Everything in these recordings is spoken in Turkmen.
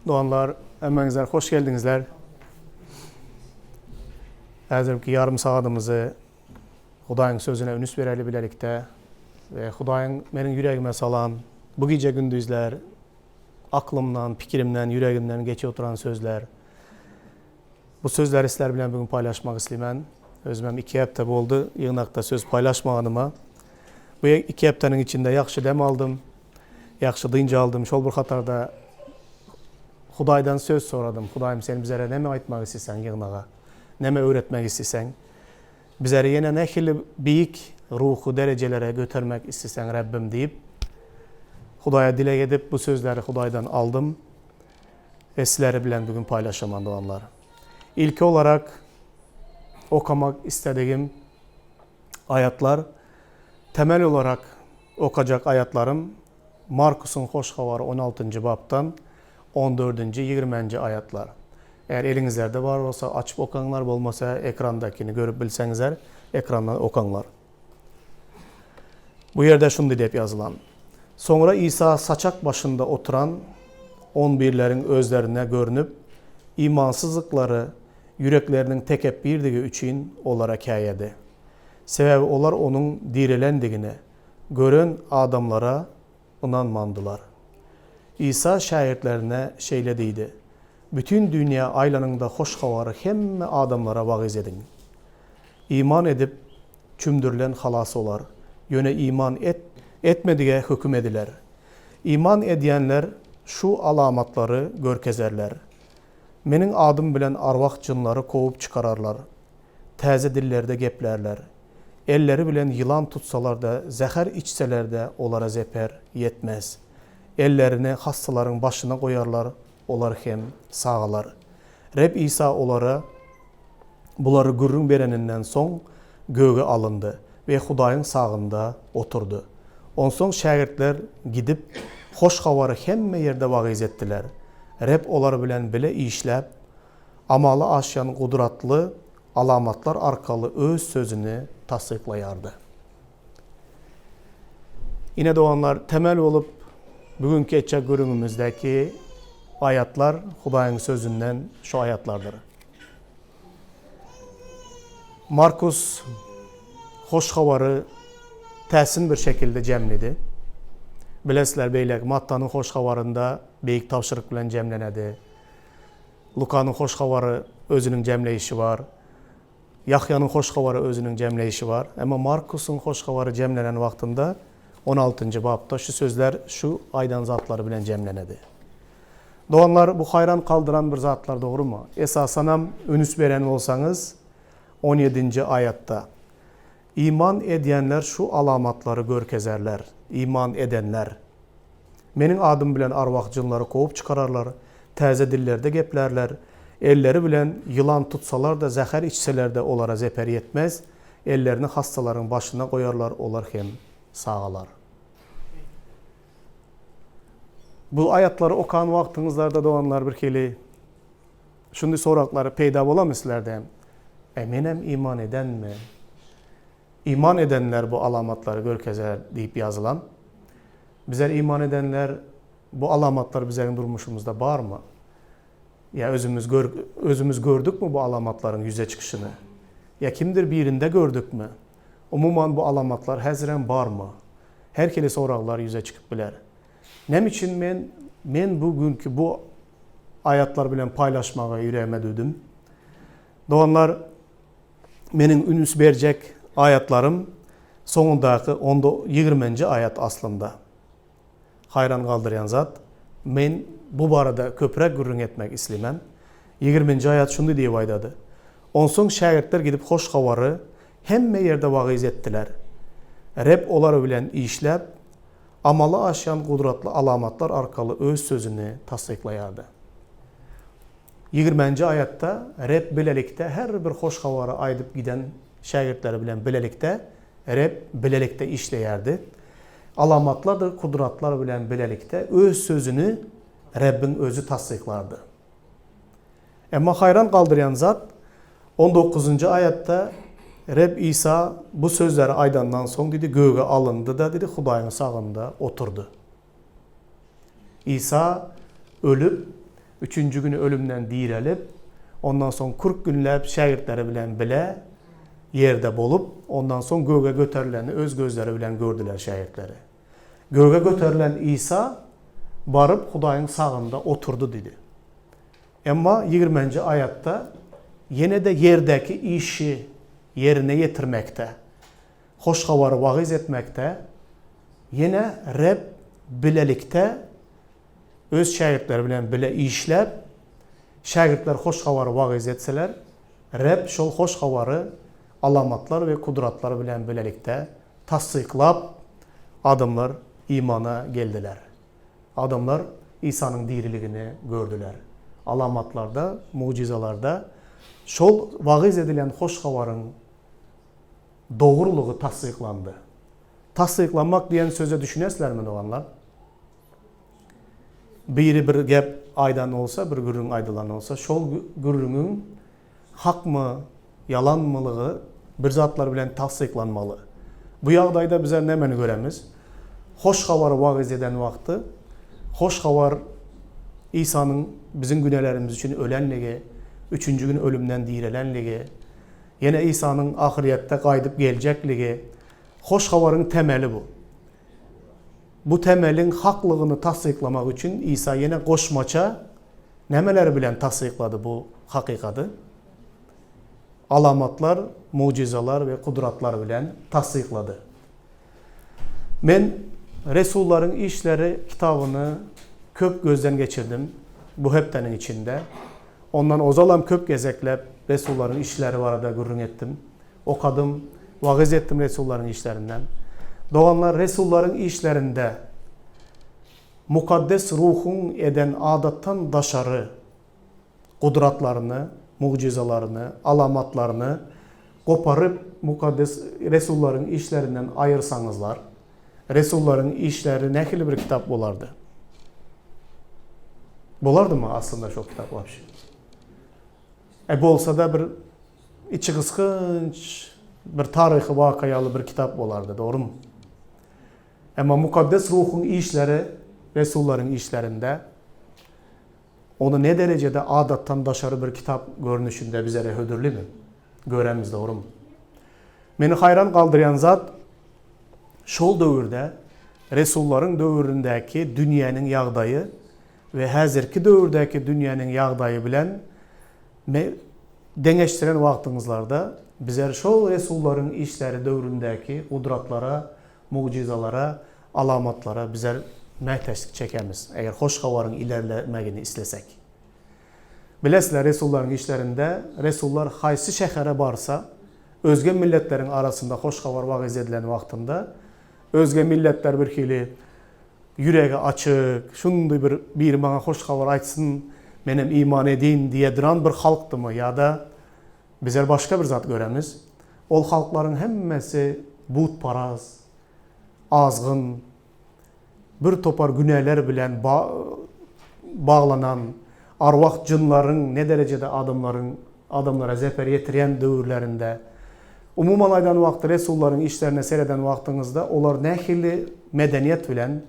Doganlar, hemmäňizler hoş geldiňizler. Häzirki ýarym sagadymyzy Hudaýyň sözüne ünüs bereli bilelikde we Hudaýyň meniň ýüregime salan bu gije gündizler aklymdan, pikirimden, ýüregimden geçip oturan sözler. Bu sözleri sizler bilen bugün paýlaşmak isleýän. Özümem iki hepde boldy ýygnakda söz paýlaşmaganyma. Bu iki hepdeniň içinde ýagşy dem aldym. Ýagşy dynç aldym. Şol bir hatarda Hudaýdan söz soradym. Hudaýym sen bizlere näme aýtmak isleseň ýygnaga? Näme öwretmek isleseň? Bizleri ýene nähili beýik ruhy derejelere götermek isleseň Rabbim diýip, Hudaýa dileg edip bu sözleri Hudaýdan aldym we sizleri bilen bugün paýlaşaman doganlar. Ilki olarak okamak istedigim aýatlar temel olarak okajak aýatlarym Markusyň Hoş Habary on altynjy bapdan on dördünji, ýigrimenji aýatlar. Eger eliňizlerde bar bolsa açyp okaňlar, bolmasa ekrandakini görüp bilseňizler ekrandan okaňlar. Bu ýerde şundy diýip ýazylan. Soňra Isa saçak başynda oturan on birleriň özlerine görnüp, imansyzlyklary, ýürekleriniň tekepbirdigi üçin olara käýedi. Sebäbi olar onuň direlendigini gören adamlara ynanmandylar. Isa şägirtlerine şeýle diýdi, Bütin dünýä aýlanyň-da hoş habary hemme adamlara wagyz ediň. Iman edip, çümdürilen halas bolar, ýöne iman etmedige höküm ediler. Iman edýänler şu alamatlary görkezerler, Meniň adym bilen arwah-jynlary kowup çykararlar, täze dillerde geplärler. Elleri bilen ýylan tutsalar-da, zäher içseler-de, olara zeper ýetmez. Ellerini hassalaryň başyna goýarlar, olar hem sagalar. Reb Isa olara bulary gürrüň bereninden soň, göge alyndy we Hudaýyň sagynda oturdy. Onsoň şägirtler gidip, Hoş Habary hemme ýerde wagyz etdiler. Reb olar bilen bile işläp, amala aşýan gudratly alamatlar arkaly öz sözüni tassyklaýardy. Ine doganlar, temel bolup bu günki etjek gürrüňimizdäki aýatlar Hudaýyň sözünden şu aýatlardyr. Markus Hoş Habary täsin bir şekilde jemledi. Bilesizler beýleki Mattanyň Hoş Habarynda beýik tabşyryk bilen jemlenedi. Lukanyň Hoş Habary özüniň jemleýşi bar. Ýahýanyň Hoş Habary özüniň jemleýşi bar. Emma Markusyň Hoş Habary jemlenen wagtynda on altynjy bapda şu sözler şu aýdan zatlary bilen jemlenedi. Doganlar, bu haýran galdyran bir zatlar dogrumy? Esasanam ünüs beren bolsaňyz, on ýedinji aýatda, Iman edýänler şu alamatlary görkezerler, iman edenler. Meniň adym bilen arwah-jynlary kowup çykararlar, täze dillerde geplärler, elleri bilen ýylan tutsalar-da, zäher içseler-de olara zeper ýetmez, ellerini hassalaryň başyna goýarlar, olar hem sagalar. Bu aýatlary okan wagtyňyzlarda doganlar birhili şundy soraglar peýda bolamy sizlerde hem? E menem iman edenmi? Iman edenler bu alamatlary görkezer diýip ýazylan. Bizler iman edenler bu alamatlar bizleriň durmuşymyzda barmy? Ýa özümiz gör özümiz gördükmi bu alamatlaryň ýüze çykyşyny? Ýa kimdir birinde gördükmi? Umuman bu alamatlar häzirem barmy? Her hili soraglar ýüze çykyp biler. Näme üçin men men bu günki bu aýatlar bilen paýlaşmagy ýüregime düwdüm? Doganlar, meniň üns berjek aýatlarym soňundaky onda ýigrimenji aýat aslynda. Haýran galdyrýan zat, men bu barada köpräk gürrüň etmek islemän. Ýigriminji aýat şundy diýip aýdady, Onsoň şägirtler gidip hoş habary hemme ýerde wagyz etdiler. Reb olar bilen işläp, amala aşýan gudratly alamatlar arkaly öz sözüni tassyklaýardy. Ýigrimenji aýatda Reb bilelikde her bir hoş habary aýdyp giden şägirtleri bilen bilelikde Reb bilelikde işleýärdi. Alamatlardyr kudratlar bilen bilelikde öz sözüni Rebbiň özi tassyklardy. Emma haýran galdyrýan zat, on dokuzynjy aýatda Reb Isa bu sözleri aýdandan soň diýdi, göge alyndy-da diýdi, Hudaýyň sagynda oturdy. Isa ölüp, Üçünji güni ölümden direlip, ondan soň kürk günläp şägirtleri bilen bile ýerde bolup, ondan soň göge göterileni öz gözleri bilen gördüler şägirtleri. Göge göterilen Isa baryp Hudaýyň sagynda oturdy diýdi. Emma ýigrimenji aýatda ýene-de ýerdäki işi ýerine ýetirmekde, Hoş Habary wagyz etmekde ýene Reb bilelikde öz şägirtleri bilen bile işläp, şägirtler Hoş Habary wagyz etseler, Reb şol Hoş Habary alamatlar we kudratlar bilen bilelikde tassyklap, adamlar imana geldiler. Adamlar Isanyň diriligini gördüler. Alamatlarda, mugjyzalarda şol wagyz edilen Hoş Habaryň dogrulygy tassyklandy. Tassyklanmak diýen söze düşünesizlermi, doganlar? Biri bir gep aýdan bolsa, bir gürrüň aýdylan bolsa, şol gürrüňiň hakmy, ýalanmylygy bir zatlar bilen tassyklanmaly. Bu ýagdaýda bizler nämeni göremiz? Hoş Habary wagyz eden wagty, Hoş Habar Isanyň biziň günelerimiz üçin ölenligi, üçünji gün ölümden direlenligi, ýene Isanyň ahyrýetde gaýdyp geljekligi, Hoş Habaryň temeli bu. Bu temeliň haklygyny tassyklamak üçin Isa ýene goşmaça nämeler bilen tassyklady bu hakykady? Alamatlar, mugjyzalar we gudratlar bilen tassyklady. Men Resullaryň işleri kitabyny köp gözden geçirdim bu hepdäniň içinde. Ondan ozalam köp gezekläp Resullaryň işleri barada gürrüň etdim. Okadym, wagyz etdim resullaryň işlerinden. Doganlar, resullaryň işlerinde Mukaddes Ruhuň eden adatdan daşary gudratlaryny, mugjyzalaryny, alamatlaryny goparyp Mukaddes resullaryň işlerinden aýyrsaňyzlar, resullaryň işleri nähili bir kitap bolardy? Bolardymy aslynda şol kitap wapşe? E bolsada bir içi gysgynç bir taryhy waka ýaly bir kitap bolardy, dogrumy? Emma Mukaddes Ruhuň işleri resullaryň işlerinde ony ne derejede adatdan daşary bir kitap görnüşinde bizere hödürlimi? Göremiz, dogrumy? Meni haýran galdyrýan zat şol döwürde resullaryň döwürindäki dünýäniň ýagdaýy we häzirki döwürdäki dünýäniň ýagdaýy bilen me deňeşdiren wagtyňyzlarda bizer şol resullaryň işleri döwründäki gudratlara, mugjyzalara, alamatlara bizer mätäçlik çekemiz, eger hoş habaryň ilerlemegini islesek. Bilesizler resullaryň işlerinde resullar haýsy şähere barsa, özge milletleriň arasynda hoş habar wagyz edilen wagtynda özge milletler birhili Ýüregi açyk, şundy bir biri maňa hoş habar aýtsyn, menem iman edýin diýediran bir halkdymy ýa-da bizler başga bir zat göremiz? Ol halklaryň hemmesi butparaz, azgyn, bir topar günäler bilen baglanan, arwah-jynlaryň ne derejede adamlaryň adamlara zeper ýetirýän döwürlerinde, umuman aýdan wagty resullaryň işlerine sereden wagtyňyzda olar nähili medeniýet bilen,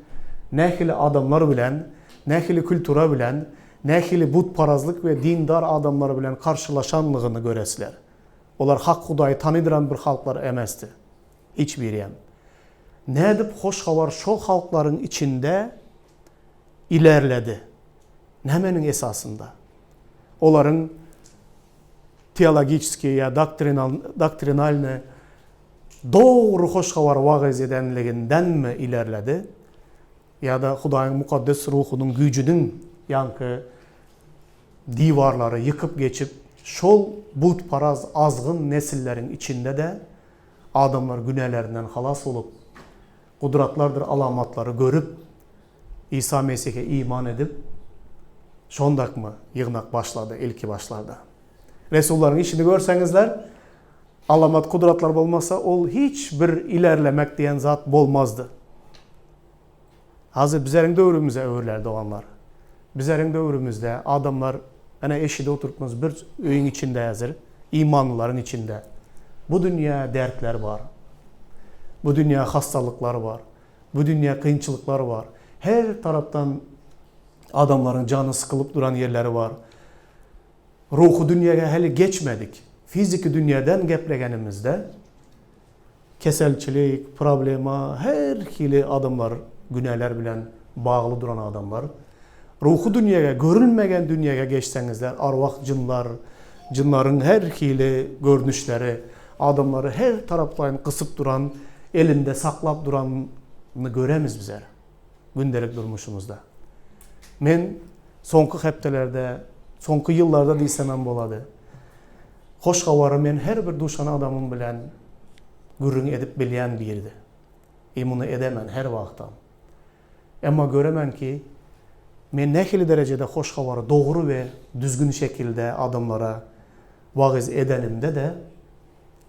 nähili adamlar bilen, nähili kultura bilen, nähili butparazlyk we dindar adamlar bilen garşylaşanlygyny göresizler. Olar hak Hudaýy tanydyran bir halklar emesdi. Hiç biriyem. Nädip hoş habar şol halklaryň içinde ilerledi? Nämeniň esasynda? Olaryň teologiçeskiý ýa doktrinalny dogry hoş habary wagyz edenligindenmi ilerledi? Ýa-da Hudaýyň mukaddes ruhunyň güýjüniň ýaňky diwarlary ýykyp geçip, şol butparaz azgyn nesilleriň içinde-de adamlar günälerinden halas bolup, gudratlardyr alamatlary görüp, Isa Mesihe iman edip, şondakmy ýygnak başlady ilki başlarda. Resullaryň işini görseňizler, alamat gudratlar bolmasa, ol hiç bir ilerlemek diýen zat bolmazdy. Hazir bizleriň döwrümize öwrüler doganlar. Bizleriň döwrümizde adamlar ene eşidip oturypmyz bir öýüň içinde häzir, imanlylaryň içinde. Bu dünýä dertler bar. Bu dünýä hassalyklar bar. Bu dünýä kynçylyklar bar. Her tarapdan Adamlaryň jany sykylyp duran ýerleri bar. Ruhy dünýäge häli geçmedik. Fiziki dünýäden geplegenimizde keselçilik, problema, her hili adamlar, günäler bilen bagly duran adamlar. Ruhy dünýäge, görülmegen dünýäge geçseňizler, arwah jynlar, jynlaryň her hili görnüşleri adamlary her taraplaýyn gysyp duran, elinde saklap duranyny göremiz bizler gündelik durmuşymyzda. Men soňky hepdelerde, soňky ýyllarda diýsemem bolady. Hoş habary men her bir duşan adamym bilen gürrüň edip bilýän birdi. I muny edemen her wagtam. Emma göremen ki, men nähili derejede hoş habary dogry we düzgün şekilde adamlara wagyz edenimde-de,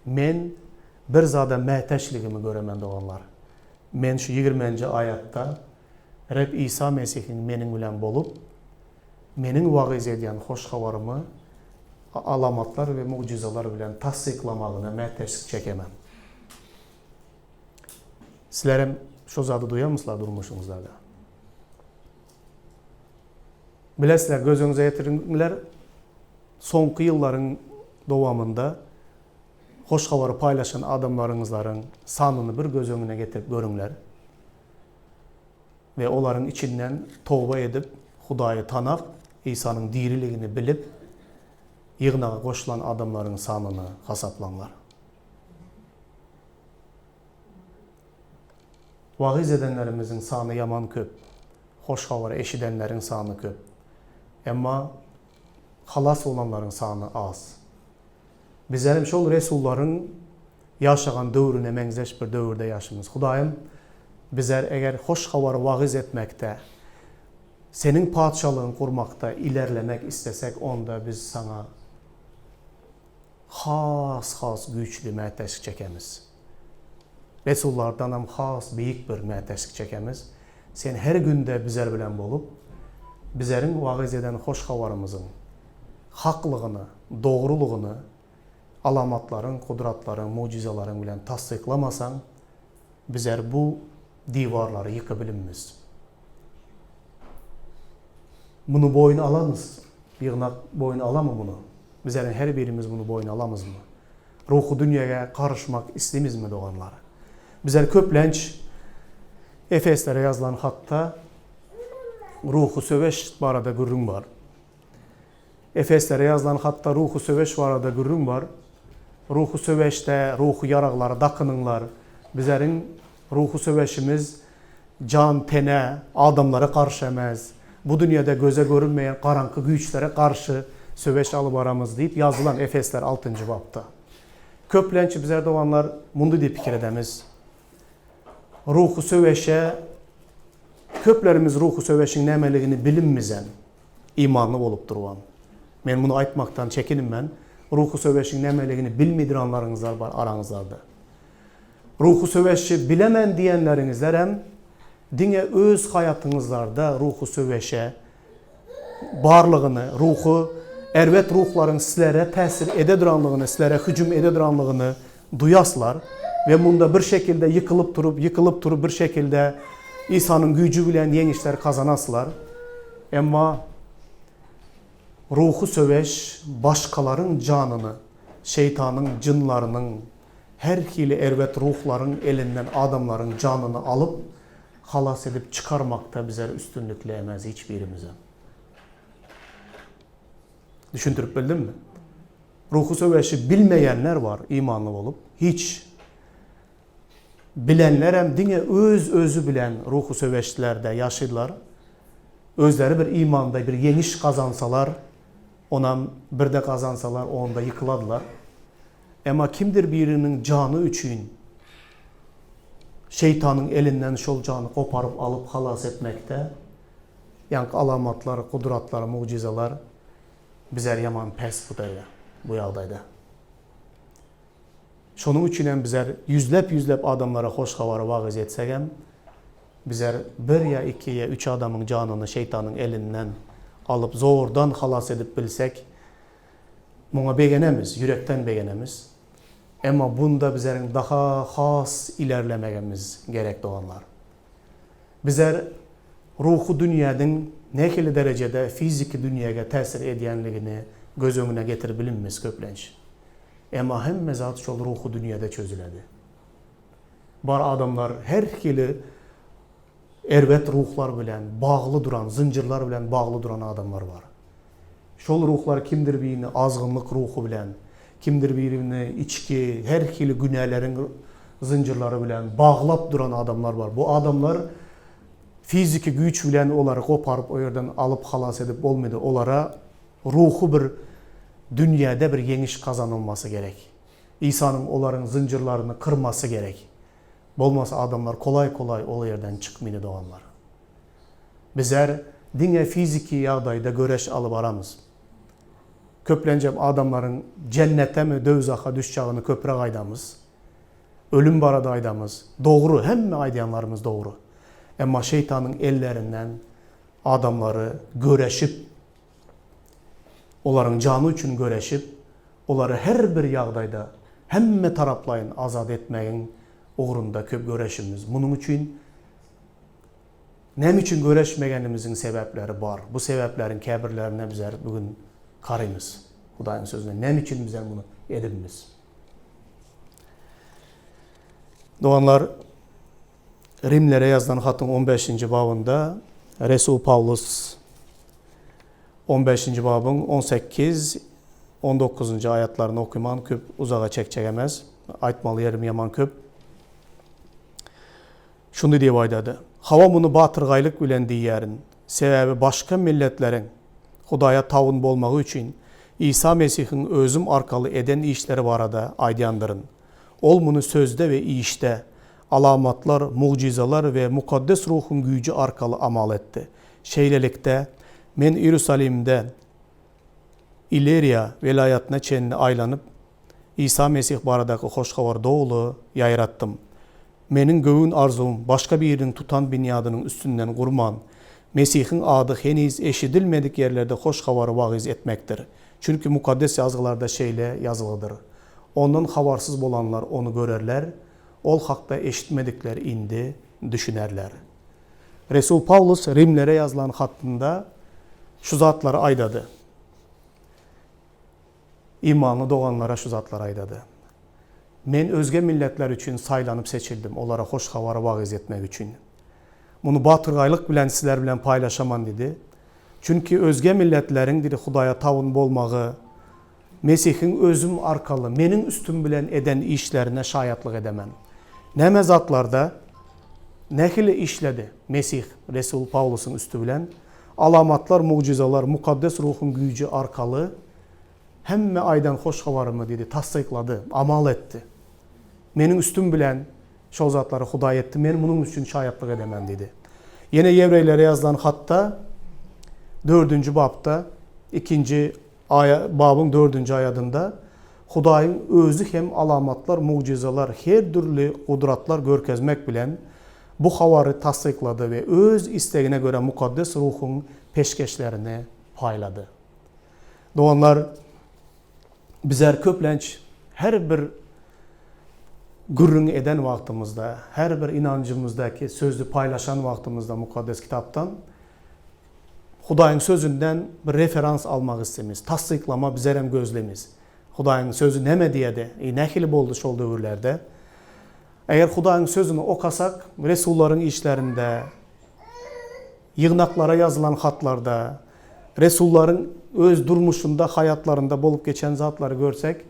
men bir zada mätäçligimi göremen doganlar. Men şu ýigrimenji aýatda Reb Isa Mesihiň meniň bilen bolup, meniň wagyz edýän hoş habarymy alamatlar we mugjyzalar bilen tassyklamagyna mätäçlik çekemen. Sizlerem şo zady duýamyslar durmuşyňyzda-da? Bilesizler, göz öňüňize getiriňler, soňky ýyllaryň dowamynda hoş habary paýlaşan adamlaryňyzlaryň sanyny bir göz öňüne getirip görüňler. We olaryň içinden toba edip, Hudaýy tanap, Isanyň diriligini bilip, ýygnaga goşulan adamlaryň sanyny hasaplaňlar. Wagyz edenlerimiziň sany ýaman köp, hoş habary eşidenleriň sany köp. Emma halas bolanlaryň sany az. Bizlerem şol resullaryň ýaşagan döwrüne meňzeş bir döwürde ýaşymyz. Hudaýym, bizler eger hoş habary wagyz etmekde, Seniň Patyşalygyňy gurmakda ilerlemek islesek, onda biz Saňa has-has güýçli mätäçlik çekemiz. Resullardanam has beýik bir mätäçlik çekemiz. Sen her günde bizer bilen bolup, bizeriň wagyz eden hoş habarymyzyň haklygyny, dogrulygyny alamatlaryň, gudratlaryň, mugjyzalaryň bilen tassyklamasaň, bizer bu diwarlary ýykybilimmiz. Muny boýun alamyz? Ýygnak boýun alamy muny? Bizeriň her birimiz muny boýun alamyzmy? Ruhy dünýäge garyşmak islimizmi doganlar? Bizler köplenç Efeslere ýazylan hatda ruhy söweş barada gürrüň bar. Efeslere ýazylan hatda ruhy söweş barada gürrüň bar. Ruhy söweşde ruhy ýaraglary dakynyňlar. Bizleriň ruhy söweşimiz jan, tene, adamlara garşy emes. Bu dünýede göze görünmeýän garaňky güýçlere garşy söweş alyp baramyz diýip ýazylan Efesler altynjy bapda. Köplenç bizler doganlar mundy diýip pikir edemiz. Ruhy söweşe köplerimiz ruhy söweşiň nämeligini bilinmizem. Imanly bolup durban. Men muny aýtmakdan çekinmän, ruhy söweşiň nämeligini bilmidiranlaryňyzlar bar araňyzlarda. Ruhy söweşi bilemen diýenleriňizlerem diňe öz haýatyňyzlarda ruhy söweşe barlygyny, ruhy erbet ruhlaryň sizlere täsir ede duranlygyny, sizlere hüjüm ede duranlygyny duýaslar we munda bir şekilde ýykylyp turup, ýykylyp turup bir şekilde Isanyň güýji bilen ýeňişler gazanaslar. Emma ruhy söweş başgalaryň janyny şeýtanyň jynlarynyň, her hili erbet ruhlaryň elinden adamlaryň janyny alyp, halas edip çykarmakda bizer üstünlikli emez hiç birimizem. Düşündirip bildimmi? Ruhy söweşi bilmeýänler bar imanly bolup, hiç. Bilenlerem diňe öz-özi bilen ruhy söweşlerde ýaşyrlar. Özleri bir imanda bir ýeňiş gazansalar, onam birde gazansalar onda ýykyladylar. Emma kimdir biriniň jany üçin şeýtanyň elinden şol jany goparyp alyp halas etmekde ýaňky alamatlar, gudratlar, mugjyzalar bizer ýaman pes bu derýa, bu ýagdaýda. Şonuň üçin hem bizer ýüzläp-ýüzläp adamlara hoş habary wagyz etsegem, bizer bir ýa iki ýa üç adamyň janyny şeýtanyň elinden alyp zordan halas edip bilsek, muňa begenemiz, ýürekden begenemiz. Emma bunda bizeriň daha has ilerlemegemiz gerek doganlar. Bizer ruhy dünýädiň. nähili derejede fiziki dünýäge täsir edýänligini göz öňüne getirip bilinmez köplenç. Emma hemme zat şol ruhy dünýäde çözüledi. Bar adamlar her hili erbet ruhlar bilen bagly duran, zynjyrlar bilen bagly duran adamlar bar. Şol ruhlar kimdir birini azgynlyk ruhy bilen, kimdir birini içki, her hili günäleriň zynjyrlary bilen baglap duran adamlar bar. Bu adamlar fiziki güýç bilen olary goparyp o ýerden alyp halas edip bolmady. Olara ruhy bir dünýäde bir ýeňiş gazanylmasy gerek. Isanyň olaryň zynjyrlaryny kyrmasy gerek. Bolmasa adamlar kolaý-kolaý ol ýerden çykmydy doganlar. Bizler diňe fiziki ýagdaýda göreş alyp baramyz. Köplenjem adamlaryň jennetemi döwzaha düşjagyny köpräk aýdamyz. Ölüm barada aýdamyz. Dogry, hemme aýdýanlarymyz dogry. Emma şeýtanyň ellerinden adamlary göreşip, olaryň jany üçin göreşip, olary her bir ýagdaýda hemme taraplaýyn azat etmegiň ugrunda köp göreşimiz. Munuň üçin näme üçin göreşmegenimiziň sebäpleri bar. Bu sebäpleriň käbirlerine bizler bu gün garymyz. Hudaýyň sözüne näme üçin bizler muny edibimiz. Doganlar, Rimlere ýazylan hatyň on bäşinji babynda Resul Pawlus on bäşinji babyň on sekiz, on dokuzynjy aýatlaryny okyman köp uzaga çekjek emes. Aýtmaly ýerim ýaman köp. Şuny diýip aýdady, Hawa muny batyrgaýlyk bilen diýýärin, sebäbi başga milletleriň Hudaýa tabyn bolmagy üçin Isa Mesihiň özüm arkaly eden işleri barada aýdýandyryn. Ol muny sözde we işde, alamatlar, mugjyzalar we Mukaddes Ruhuň güýji arkaly amal etdi. Şeýlelikde, men Iýerusalimde Ileriýa welaýatyna çenli aýlanyp, Isa Mesih baradaky Hoş Habary doly ýaýratdym. Meniň göwün arzuwym başga biriniň tutan binýadynyň üstünden gurman, Mesihiň ady heniz eşidilmedik ýerlerde Hoş Habary wagyz etmekdir. Çünki Mukaddes Ýazgylarda şeýle ýazylgydyr, Ondan habarsyz bolanlar Ony görerler, Ol hakda eşitmedikler indi düşünerler. Resul Pawlus rimlere ýazylan hatynda şu zatlary aýdady. Imanly doganlara şu zatlary aýdady. Men özge milletler üçin saýlanyp seçildim, olara hoş habary wagyz etmek üçin. Muny batyrgaýlyk bilen sizler bilen paýlaşaman diýdi. Çünki özge milletleriň diýdi Hudaýa tabyn bolmagy Mesihiň özüm arkaly meniň üstüm bilen eden işlerine şaýatlyk edemen. Näme zatlarda nähili işledi Mesih resul Pawlusyň üsti bilen? Alamatlar, mugjyzalar, Mukaddes Ruhuň güýji arkaly hemme aýdan hoş habarymy diýdi, tassyklady, amal etdi. Meniň üstüm bilen şol zatlary Hudaý etdi, men munuň üçin şaýatlyk edemen diýdi. Ýene ýewreýlere ýazylan hatda dördünji bapda ikinji Aýa, babyň dördünji aýadynda Hudaýyň Özi hem alamatlar, mugjyzalar, her dürli gudratlar görkezmek bilen bu habary tassyklady we Öz islegine görä Mukaddes Ruhuň peşgeşlerini paýlady. Doganlar, bizler köplenç her bir gürrüň eden wagtymyzda, her bir ynanjymyzdaky sözi paýlaşan wagtymyzda Mukaddes Kitapdan Hudaýyň Sözünden bir referans almak istemiz, tassyklama bizerem gözlemiz. Hudaýyň Sözi näme diýedi, i nähili boldy şol döwürlerde? Eger Hudaýyň Sözüni okasak, resullaryň işlerinde, ýygnaklara ýazylan hatlarda, resullaryň öz durmuşynda, haýatlarynda bolup geçen zatlary görsek,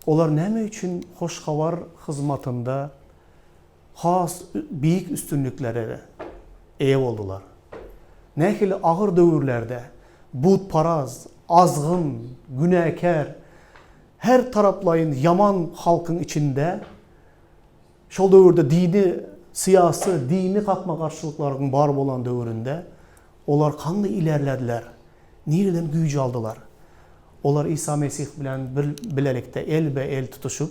olar näme üçin Hoş Habar hyzmatynda has beýik üstünliklere eýe boldular. Nähili agyr döwürlerde butparaz, azgyn, günäkär, her taraplaýyn ýaman halkyň içinde şol döwürde dini, syýasy, dini gapma-garşylyklaryň bar bolan döwründe olar kandy ilerlediler, nireden güýç aldylar? Olar Isa Mesih bilen bir bilelikde elbe-el tutuşyp,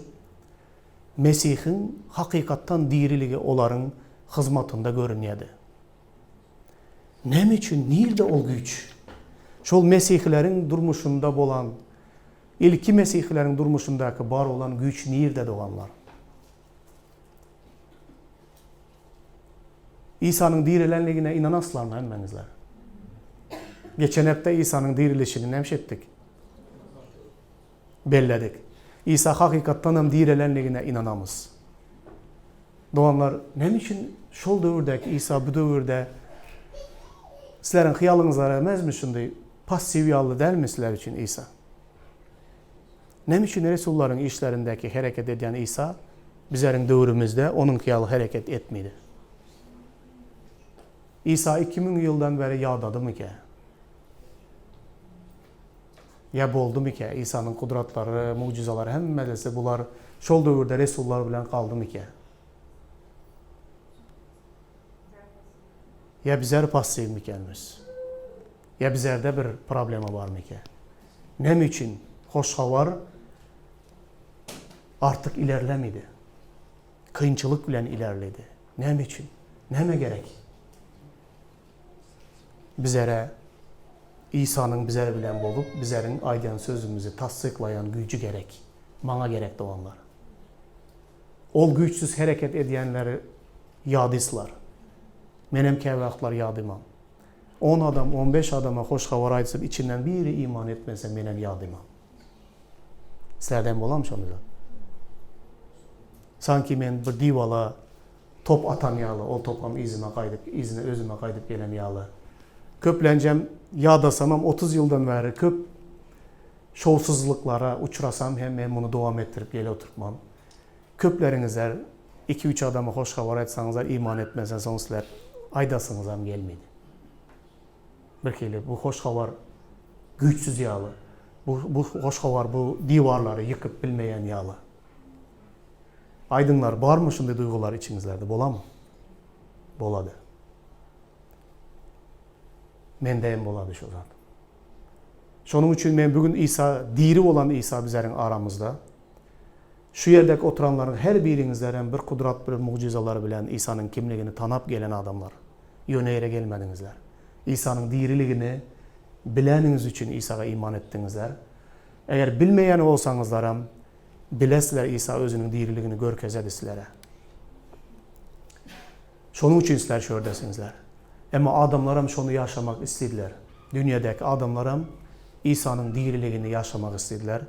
Mesihiň hakykatdan diriligi olaryň hyzmatynda görünýärdi. Näme üçin, nirde ol güýç? Şol mesihileriň durmuşynda bolan, ilki mesihileriň durmuşyndaky bar bolan güýç nirde, doganlar? Isanyň direlenligine ynanaslarmy hemmäňizler? Geçen hepde Isanyň dirilişini näme etdik? Belledik. Isa hakykatdan hem direlenligine ynanamyz. Doganlar, näme üçin şol döwürdäki Isa bu döwürde sizleriň hyýalyňyzda emesmi şunday passiw ýaly dälmi sizler üçin Isa? Näme üçin resullaryň işlerindäki hereket edýän Isa bizleriň döwrümizde onuňky ýaly hereket etmedi? Isa 2000 ýyldan bäri ýadadymykä? Ýa boldumykä? Isanyň gudratlary, mugjyzalary hemmelesi bular şol döwürde resullar bilen galdymykä? Ýa bizler passiwmikenmiz? Ýa bizlerde bir problema barmykä? Näme üçin hoş habar artyk ilerlemedi? Kynçylyk bilen ilerledi. Näme üçin? Näme gerek? Bizere Isanyň bizer bilen bolup, bizeriň aýdýan sözümizi tassyklaýan güýji gerek. Maňa gerek doganlar. Ol güýçsüz hereket edýänleri ýadyslar. Menem käwagtlar ýadymam. On adam, on beş adama hoş habar aýdysyp içinden biri iman etmese menem ýadymam. Sizlerden bolarmy şonda zat? Sanki men bir diwala top atan ýaly, ol topam yzyma gaýdyp, yzyna özüme gaýdyp gelen ýaly. Köplenjem ýadasamam 30 ýyldan bäri köp şowsuzlyklara uçrasam hem men muny dowam etdirip gele oturtmam. Köpleriňizler iki-üç adama hoş habar aýtsaňyzlar iman etmezden soň sizler aýdasyňyzam gelmedi. Birhili bu hoş habar güýçsüz ýaly. Bu bu hoş habar bu diwarlary ýykyp bilmeýän ýaly. Aýdyňlar, barmy şunday duýgular içiňizlerde? Bolamy? Bolady. Mende hem bolady şu zat. Şonuň üçin men bugün Isa, diri bolan Isa bizleriň aramyzda. Şu ýerdeki oturanlaryň her biriňizler hem bir kudrat, bir mugjyzalar bilen Isanyň kimligini tanap gelen adamlar. Ýöne ýere gelmediňizler. Isanyň diriligini bileniňiz üçin Isaga iman etdiňizler. Eger bilmeýän bolsaňyzlaram, bilesizler Isa özüniň diriligini görkezedi sizlere. Şonuň üçin sizler şu ýerdesiňizler. Emma adamlaram şony ýaşamak islediler. Dünýädäki adamlaram Isanyň diriligini ýaşamak islediler.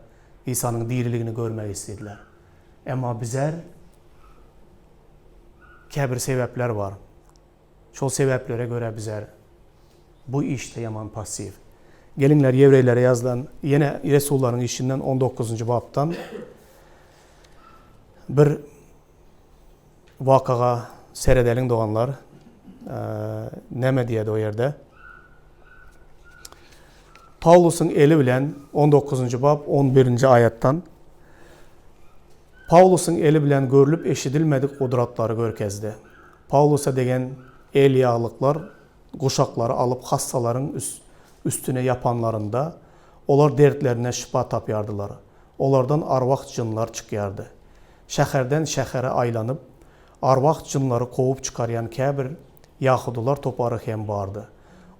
Isanyň diriligini görmek islediler. Emma bizer käbir sebäpler bar. Şol sebäplere görä bizer bu işde ýaman passiw. Geliňler ýewreýlere ýazylan ýene Resullaryň işinden on dokuzynjy bapdan bir wakaga seredeliň doganlar. Näme diýýärdi o ýerde? Pawlusyň eli bilen on dokuzynjy bap on birinji aýatdan Pawlusyň eli bilen görlüp eşidilmedik gudratlary görkezdi. Pawlusa degen elýaglyklar guşaklary alyp hassalaryň üstüne ýapanlarynda, olar dertlerine şypa tapýardylar. Olardan arwah-jynlar çykýardy. Şäherden şähere aýlanyp, arwah-jynlary kowup çykarýan käbir ýahudylar topary hem bardy.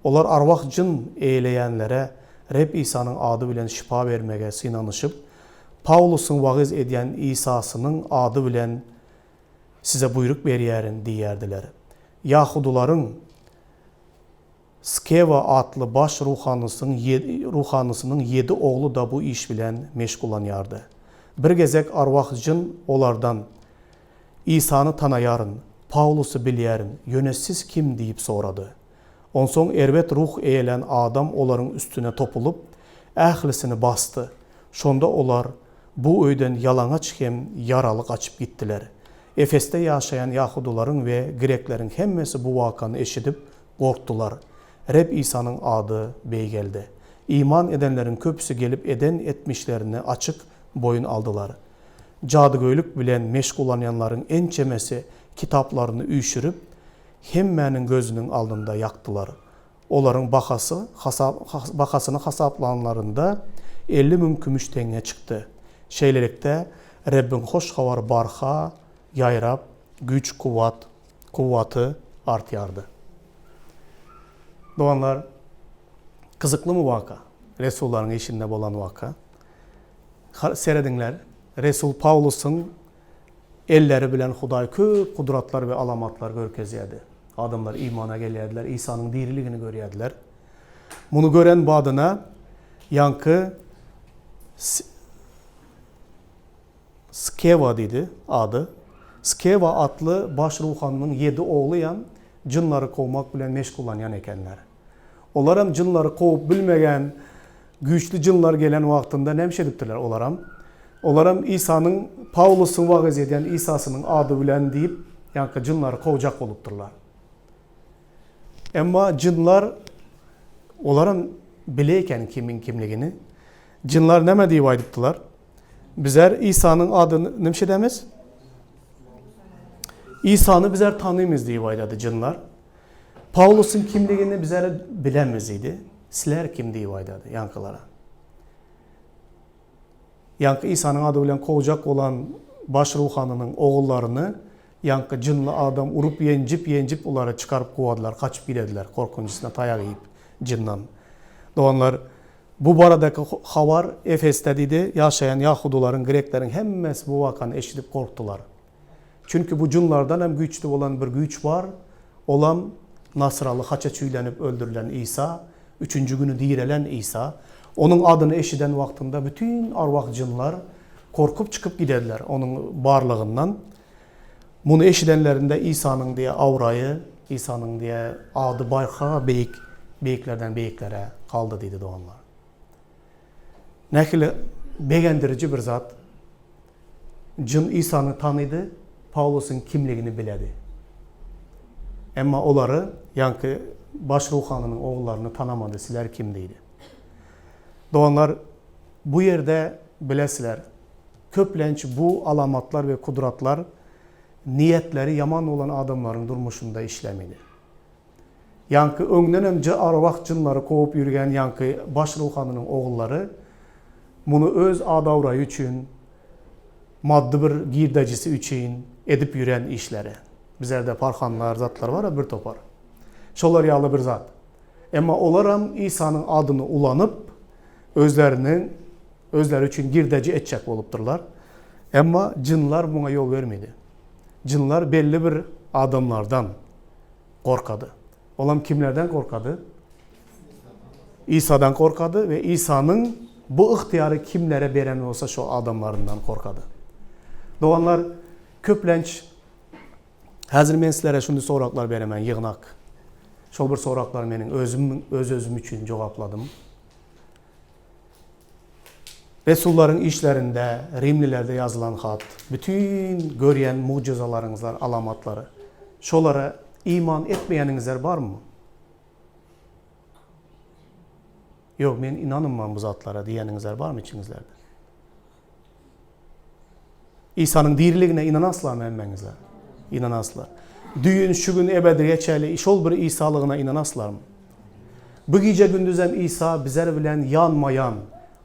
Olar arwah-jyn eýeleýänlere Reb Isanyň ady bilen şypa bermege synanyşyp, Pawlusyň wagyz edýän Isasynyň ady bilen size buýruk berýärin diýýärdiler. Ýahudylaryň Skewa atly baş ruhanysynyň ýedi ogly-da bu iş bilen meşgullanýardy. Bir gezek arwah-jyn olardan, Isany tanaýaryn, Pawlusy bilýärin, ýöne siz kim diýip sorady. Onsoň erbet ruh eýelän adam olaryň üstüne topulyp, ählisini basdy. Şonda olar bu öýden ýalaňaç hem ýaraly gaçyp gitdiler. Efesde ýaşaýan ýahudylaryň we grekleriň hemmesi bu wakany eşidip, gorkdular. Reb Isanyň ady beýgeldi. Iman edenleriň köpüsi gelip eden etmişlerini açyk boýun aldylar. Jadygöýlük bilen meşgullanýanlaryň ençemesi kitaplaryny üýşürip, hemmäniň gözüniň alnynda ýakdylar. Olaryň bahasy bahasyny hasaplanlarynda 50 müň kümüş teňňe çykdy. Şeýlelikde, Rebbiň hoş habary barha ýaýrap, güýç-kuwwat kuwwaty artýardy. Doganlar, gyzyklymy waka? Resullaryň işinde bolan waka. Serediňler, resul Pawlusyň elleri bilen Hudaý köp gudratlar we alamatlar görkezýärdi. Adamlar imana gelýärdiler, Isanyň diriligini görýärdiler. Muny gören badyna ýaňky Skewa diýdi ady. Skewa atly baş ruhanynyň ýedi oglyam jynlary kowmak bilen meşgullanýan ekenler. Olaram jynlary kowup bilmegän güýçli jynlar gelen wagtynda näme edipdirler olaram? Olaram Isanyň Pawlusyň wagyz edýän Isasynyň ady bilen diýip, ýaňky jynlary kowjak bolupdyrlar. Emma jynlar olaram bile eken kimiň kimligini. Jynlar näme diýip aýdypdylar? Bizler Isanyň adyny näme edemiz? Isany bizler tanymyz diýip aýdady jynlar. Pawlusyň kimligini bizler bilemiz diýdi. Sizler kim diýip aýdady ýaňkylara. Ýaňky Isanyň ady bilen kowjak bolan baş ruhanynyň ogullaryny ýaňky jynly adam urup ýenjip ýenjip olary çykaryp kowadylar, gaçyp gidediler korkunjysyna taýak iýip jyndan. Doganlar bu baradaky habar Efesde diýdi, ýaşaýan ýahudylaryň, grekleriň hemmesi bu wakany eşidip gorkdular. Çünki bu jynlardan hem güýçli bolan bir güýç bar, olam Nasyraly haça çüýlenip öldürilen Isa, üçünji güni direlen Isa. Onuň adyny eşiden wagtynda bütin arwah-jynlar gorkup çykyp giderler onuň barlygyndan. Muny eşidenlerinde Isanyň diýe abraýy, Isanyň diýe ady barha beýik, beýiklerden beýiklere galdy diýdi doganlar. Nähili begendiriji bir zat. Jyn Isany tanydy, Pawlusyň kimligini biledi. Emma olary, ýaňky baş ruhanynyň ogullaryny tanamady, Sizler kim? diýdi. Doganlar, bu ýerde bilesizler, köplenç bu alamatlar we kudratlar niýetleri ýaman bolan adamlaryň durmuşynda işlemedi. Ýaňky öňdenem arwah jynlary kowup ýürgen ýaňky baş ruhanynyň ogullary muny öz ad-abraýy üçin, maddy bir girdejisi üçin edip ýüren işleri. Bizlerde parhanlar, zatlar bar-a bir topar. Şolar ýaly bir zat. Emma olaram Isanyň adyny ulanyp, özleriniň özleri üçin girdeji etjek bolupdyrlar. Emma jynlar muňa ýol bermedi. Jynlar belli bir adamlardan gorkady. Olam kimlerden gorkady? Isadan gorkady we Isanyň bu ygtyýary kimlere beren bolsa şo adamlaryndan gorkady. Doganlar, köplenç häzir men sizlere şuny soraglar beremen ýygnak. Şol bir soraglar meniň özüm öz-özüm üçin jogapladym. Resullaryň işlerinde, Rimlilerde ýazylan hat, bütin görýän mugjyzalaryňyzlar, alamatlary, şolara iman etmeýäniňizler barmy? Ýok, men ynanynman bu zatlara diýýäniňizler barmy içiňizlerde? Isanyň diriligine ynanaslarmy hemmäňizler? Ynanaslar. Düýn, şu gün, ebedilige çenli şol bir Isalygyna ynanaslarmy? Bu gije-gündizem Isa bizer bilen ýanma-ýan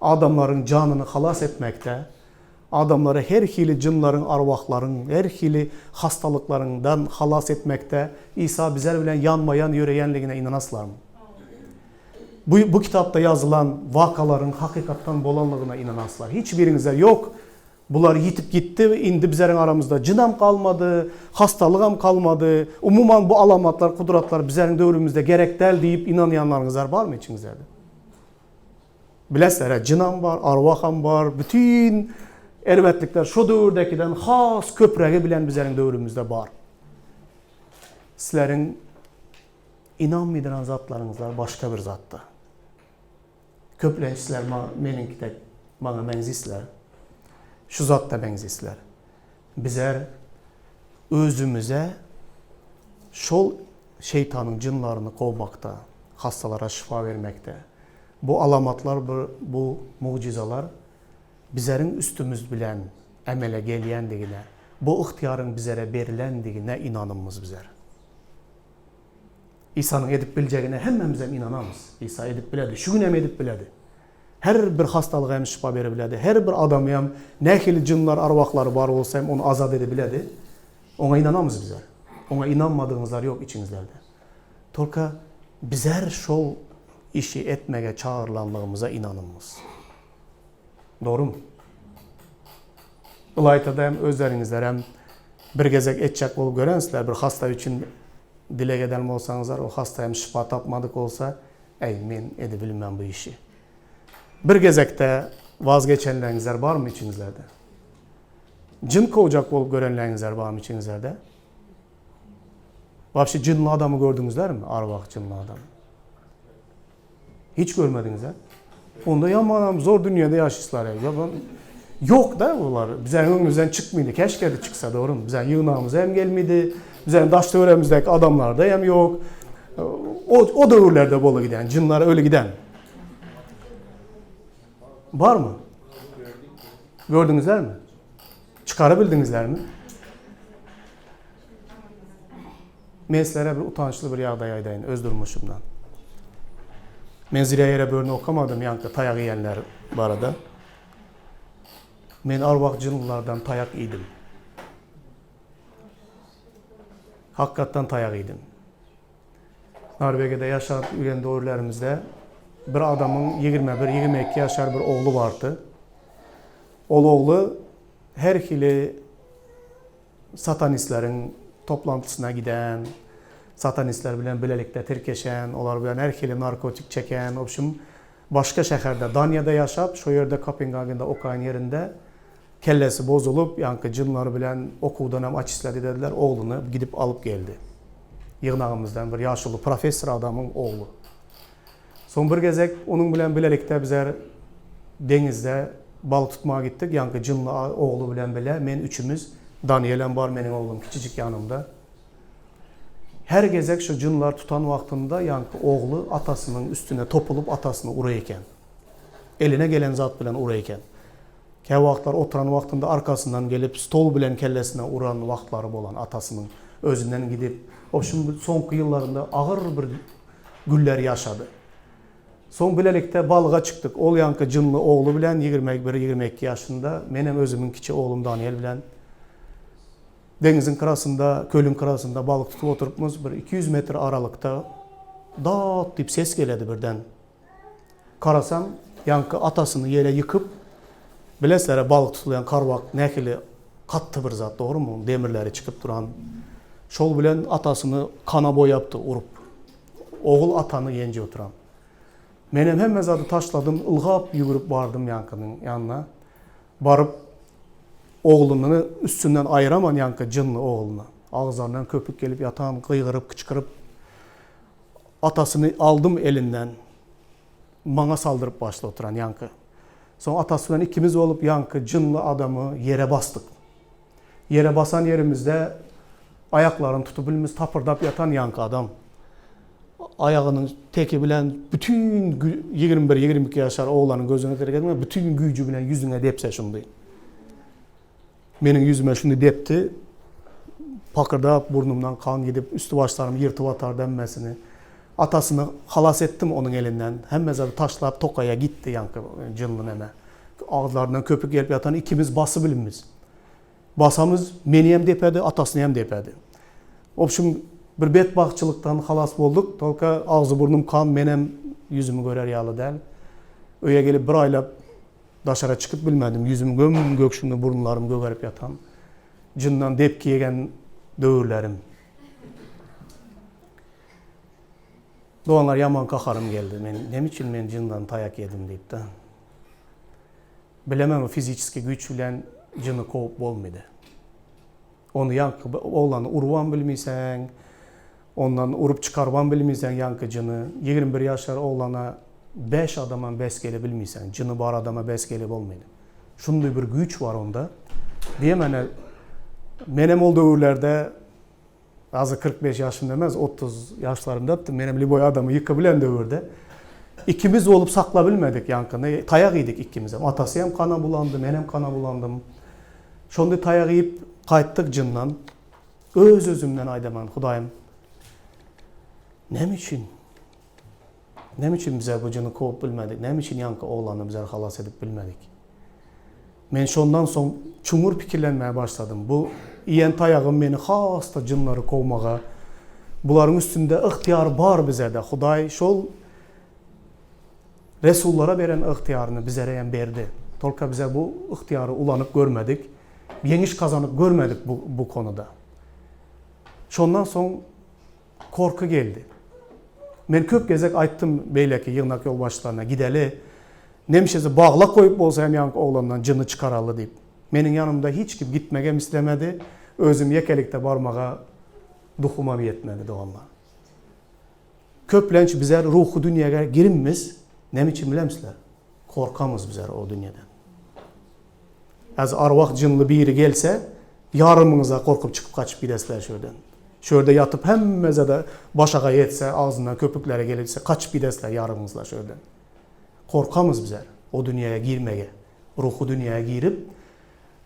adamlaryň janyny halas etmekde, adamlary her hili jynlaryň, arwahlaryň, her hili hastalyklaryňdan halas etmekde Isa bizer bilen ýanma-ýan ýöreýänligine ynanaslarmy? Bu bu kitapda ýazylan wakalaryň hakykatdan bolanlygyna ynanaslar. Hiç biriňizde ýok, bular ýitip gitdi, indi bizeriň aramyzda jynam galmady, hastalygam galmady, umuman bu alamatlar, gudratlar bizeriň döwrümizde gerek däl diýip ynanýanlaryňyzlar barmy içiňizde? Bilesizler, jynam bar, arwaham bar, bütin erbetlikler şo döwürdekiden has köprägi bilen bizeriň döwrümizde bar. Sizleriň Ynanmydyran zatlaryňyzlar başga bir zatda. Köplenç sizler meniňki dek maňa meňzisler. Şu zatda meňzisler. Bizler özümize şol şeýtanyň jynlaryny kowmakda, hassalara şypa bermekde, bu alamatlar bu mugjyzalar bizeriň üstümiz bilen emele gelýändigine, bu ygtyýaryň bizere berilendigine ynanymyz bizler. Isanyň edip biljegine hemmämizem ynanamyz. Isa edip biledi, şu gün hem edip biledi. Her bir hastalyga hem şypa bere biledi. Her bir adamy hem nähili jynlar, arwahlary bar bolsa hem ony azat ede biledi. Oňa ynanamyz bizler. Oňa ynanmadygyňyzlar ýok içiňizlerde. Tolka bizler şol işi etmege çagyrylanlygymyza ynanymyz. Dogrumy? Ylaýtada hem özleriňizler hem bir gezek etjek bolup görensizler, bir hasta üçin dileg eden bolsaňyzlar, o hasta hem şypa tapmadyk bolsa, Äý, men edibilmen bu işi. Bir gezekde wazgeçenleňizler barmy içiňizlerde? Jyn kowjak bolup görenleňizler barmy içiňizlerde? Wapşe jynly adamy gördüňizlermi? Arwah jynly adamy. Hiç görmediňiz-ä? Onda ýamanam zor dünýede ýaşaýyşlar. Ýok da bular. Biziň öňümizden çykmady. Keşke-de çyksa dogrymy? Biziň ýygnagymyza hem gelmedi. Biziň daş-töweregimizdäki adamlarda hem ýok. O, o döwürlerde bola giden, jynlar öli giden. Barmy? Gördüňizlermi? Çykarabildiňizlermi? Men sizlere bir utançly bir ýagdaý aýdaýyn öz durmuşymdan. Men zirä ýere börüni okamadym ýaňky taýak iýenler barada. Men arwah jynlylardan taýak iýdim. Hakykatdan taýak iýdim. Norwegiýada ýaşap ýören döwürlerimizde bir adamyň 21, 22 ýaşar bir ogly bardy. Ol ogly her hili satanistleriň toplantysyna giden, satanistler bilen bilelikde tirkeşen, olar bilen her hili narkotik çeken, wobşim, başga şäherde, Daniýada ýaşap, şo ýerde Kopengagende okaýan ýerinde kellesi bozulyp, ýaňky jynlar bilen okuwdan hem açisledi dediler, ogluny gidip alyp geldi. Ýygnagymyzdan bir ýaşuly professor adamyň ogly. Soň bir gezek onuň bilen bilelikde bizler deňizde balyk tutmaga gitdik, ýaňky jynly ogly bilen bile, men üçümiz, Daniýelem bar, meniň oglum kiçijik ýanymda. Her gezek şu jynlar tutan wagtynda ýaňky ogly atasynyň üstüne topulyp atasyny uraý eken. Eline gelen zat bilen uraý eken. Käwagtlar oturan wagtynda arkasyndan gelip stol bilen kellesine uran wagtlary bolan atasynyň özünden gidip, obşim soňky ýyllarynda agyr bir güller ýaşady. Soň bilelikde balyga çykdyk. Ol ýaňky jynly ogly bilen 21, 22 ýaşynda, menem özümiň kiçi oglum Daniýel bilen deňiziň gyrasynda, kölüň gyrasynda balyk tutup oturypmyz. Bir 200 metr aralykda dat diýip ses geledi birden. Garasam, ýaňky atasyny ýere ýykyp, bilesizler-ä balyk tutulýan karwak nähili katty bir zat, dogrumy, onuň demirleri çykyp duran. Şol bilen atasyny kana boýapdy urup. Ogul atany ýenjip oturan. Menem hemme zady taşladym, ylgap ýüwrüp bardym ýaňkynyň ýanyna. Baryp, ogluny üstünden aýyraman ýaňky jynly ogluny. Agzyndan köpük gelip ýatan, gygyryp, kyçkyryp. Atasyny aldym elinden. Maňa saldyryp başlady oturan ýaňky. Soň atasy bilen ikimiz bolup ýaňky jynly adamy ýere basdyk. Ýere basan ýerimizde aýaklaryny tutup bilmiz tapyrdap ýatan ýaňky adam. Aýagynyň teki bilen bütin 21, 22 ýaşar oglanyň gözüne seredeniňde bütin güýji bilen ýüzüňe depse şundy. Meniň ýüzüme şuny depdi. Pakyrdap burnumdan kan gidip, üsti-başlarymy ýyrtyp atardy hemmesini. Atasyny halas etdim onuň elinden. Hemme zady taşlap tokaýa gitdi ýaňky jynly neme. Agyzlaryndan köpük gelip ýatan ikimiz basybilimiz. Basamyz meni hem depedi, atasyny hem depedi. Obşim bir betbagtçylykdan halas bolduk. Tolka agzy-burnum kan, menem ýüzümi görer ýaly däl. Öýe gelip bir aýlap Daşara çykyp bilmedim. Ýüzüm göm-gök şunda burunlarym gögerip ýatan. Jyndan depgi ýegen döwürlerim. Doganlar ýaman gaharym geldi. Men näme üçin men jyndan taýak ýedim diýip-de. Bilemem fiziçeskiý güýç bilen jyny kowup bolmydy. Ony ýaňky oglany urubam bilmiseň, ondan urup çykarybam bilmiseň ýaňky jyny. 21 ýaşar oglana bäş adamam bäs gele bilmiseň. Jyny bar adama bäs gele bolmaýdy. Şunday bir güýç bar onda. Diýemene menem ol döwürlerde Hazir 45 ýaşymda emes, 30 ýaşlarymdapdym. Menem lýuboý adamy ýyka bilen döwürde. Ikimiz bolup saklabilmedik ýaňkyny. Taýak iýdik ikimizem. Atasy hem kana bulandy, menem kana bulandym. Şonda taýak iýip gaýtdyk jyndan. Öz-özümden aýdaman, Hudaýym, näme üçin? Näme üçin bize bu jyny kowup bilmedik? Näme üçin ýaňky oglany bizler halas edip bilmedik? Men şondan soň çuňňur pikirlenmäge başladym. Bu iýen taýagym meni has-da jynlary kowmaga, bularyň üstünde ygtyýar bar bize-de. Hudaý şol resullara beren ygtyýaryny bizere hem berdi. Tolka bize bu ygtyýary ulanyp görmedik, ýeňiş gazanyp görmedik bu bu konuda. Şondan soň korky geldi. Men köp gezek aýtdym beýleki ýygnak ýolbaşçylaryna gideli, nemşezi baglak goýup bolsa hem ýaňky oglandan jyny çykaraly diýip. Meniň ýanymda hiç kim gitmegem islemedi, özüm ýekelikde barmaga duhumam ýetmedi doganlar. Köplenç bizler ruhy dünýäge girimmiz, näme üçin bilemsizler? Korkamyz bizler o dünýeden. Häzir arwah jynly biri gelse, ýarymyňyza gorkup çykyp gaçyp gidesizler şu ýerden. Şu ýerde ýatyp hemmezede başagaý etse, agzyndan köpükleri gelipse gaçyp gidesizler ýarymyňyzlar şu ýerden. Korkamyz bizler o dünýäge girmege. Ruhy dünýäge girip,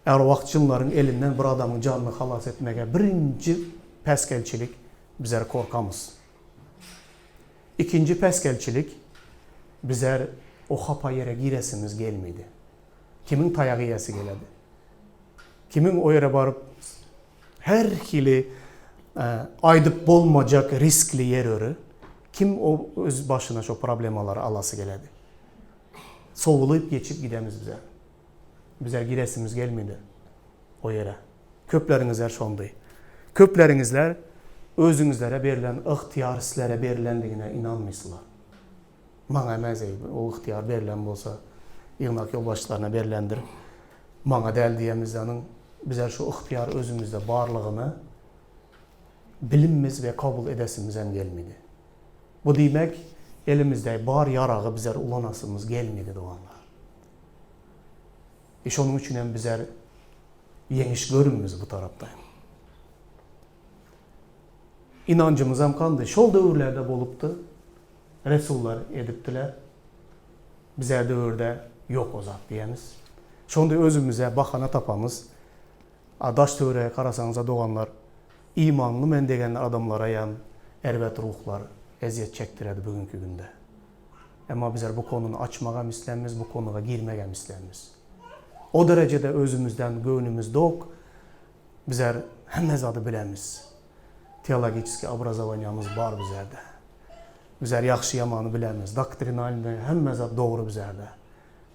arwah jynlaryň elinden bir adamyň janyny halas etmege birinji päsgelçilik bizler korkamyz. Ikinji päsgelçilik bizler o hapa ýere giresimiz gelmedi. Kimiň taýak iýesi geledi? Kimiň o ýere baryp her hili aýdyp bolmajak riskli ýer öri, kim o öz başyna şo problemalary alasy geledi? Sowulyp geçip gidemiz bize. Bize giresimiz gelmedi o ýere. Köpleriňizler şondy. Köpleriňizler özüňizlere berlen ygtyýar sizlere berlendigine ynanmysylar. Maňa emes eý, o ygtyýar berlen bolsa, ýygnak ýolbaşçylaryna berlendir. Maňa däl diýemizde onuň bizler şu ygtyýar özümizde barlygyny bilimmiz we kabul edesimizem gelmedi. Bu diýmek, elimizde bar ýaragy bizler ulanasymyz gelmedi doganlar. E şonuň üçin hem bizler ýeňiş görünmiz bu tarapda hem. Ynanjymyzam kandy. Şol döwürlerde bolupdy. Resullar edipdiler. Bize döwürde ýok o zat diýemiz. Şonda özümize bahana tapamyz. A daş töwerege garasaňyza doganlar, imanly men degen adamlaraýam erbet ruhlar ezýet çekdiredi bugünki günde. Emma bizler bu konuny açmagam islämiz, bu konuga girmegem islämiz. O derejede özümizden göwnümiz dok, bizler hemme zady bilemiz. Teologiçeskiý obrazowaniýamyz bar bizlerde. Bizler ýagşy-ýamany bilemiz, doktrinalnyý hemme zat dogry bizlerde.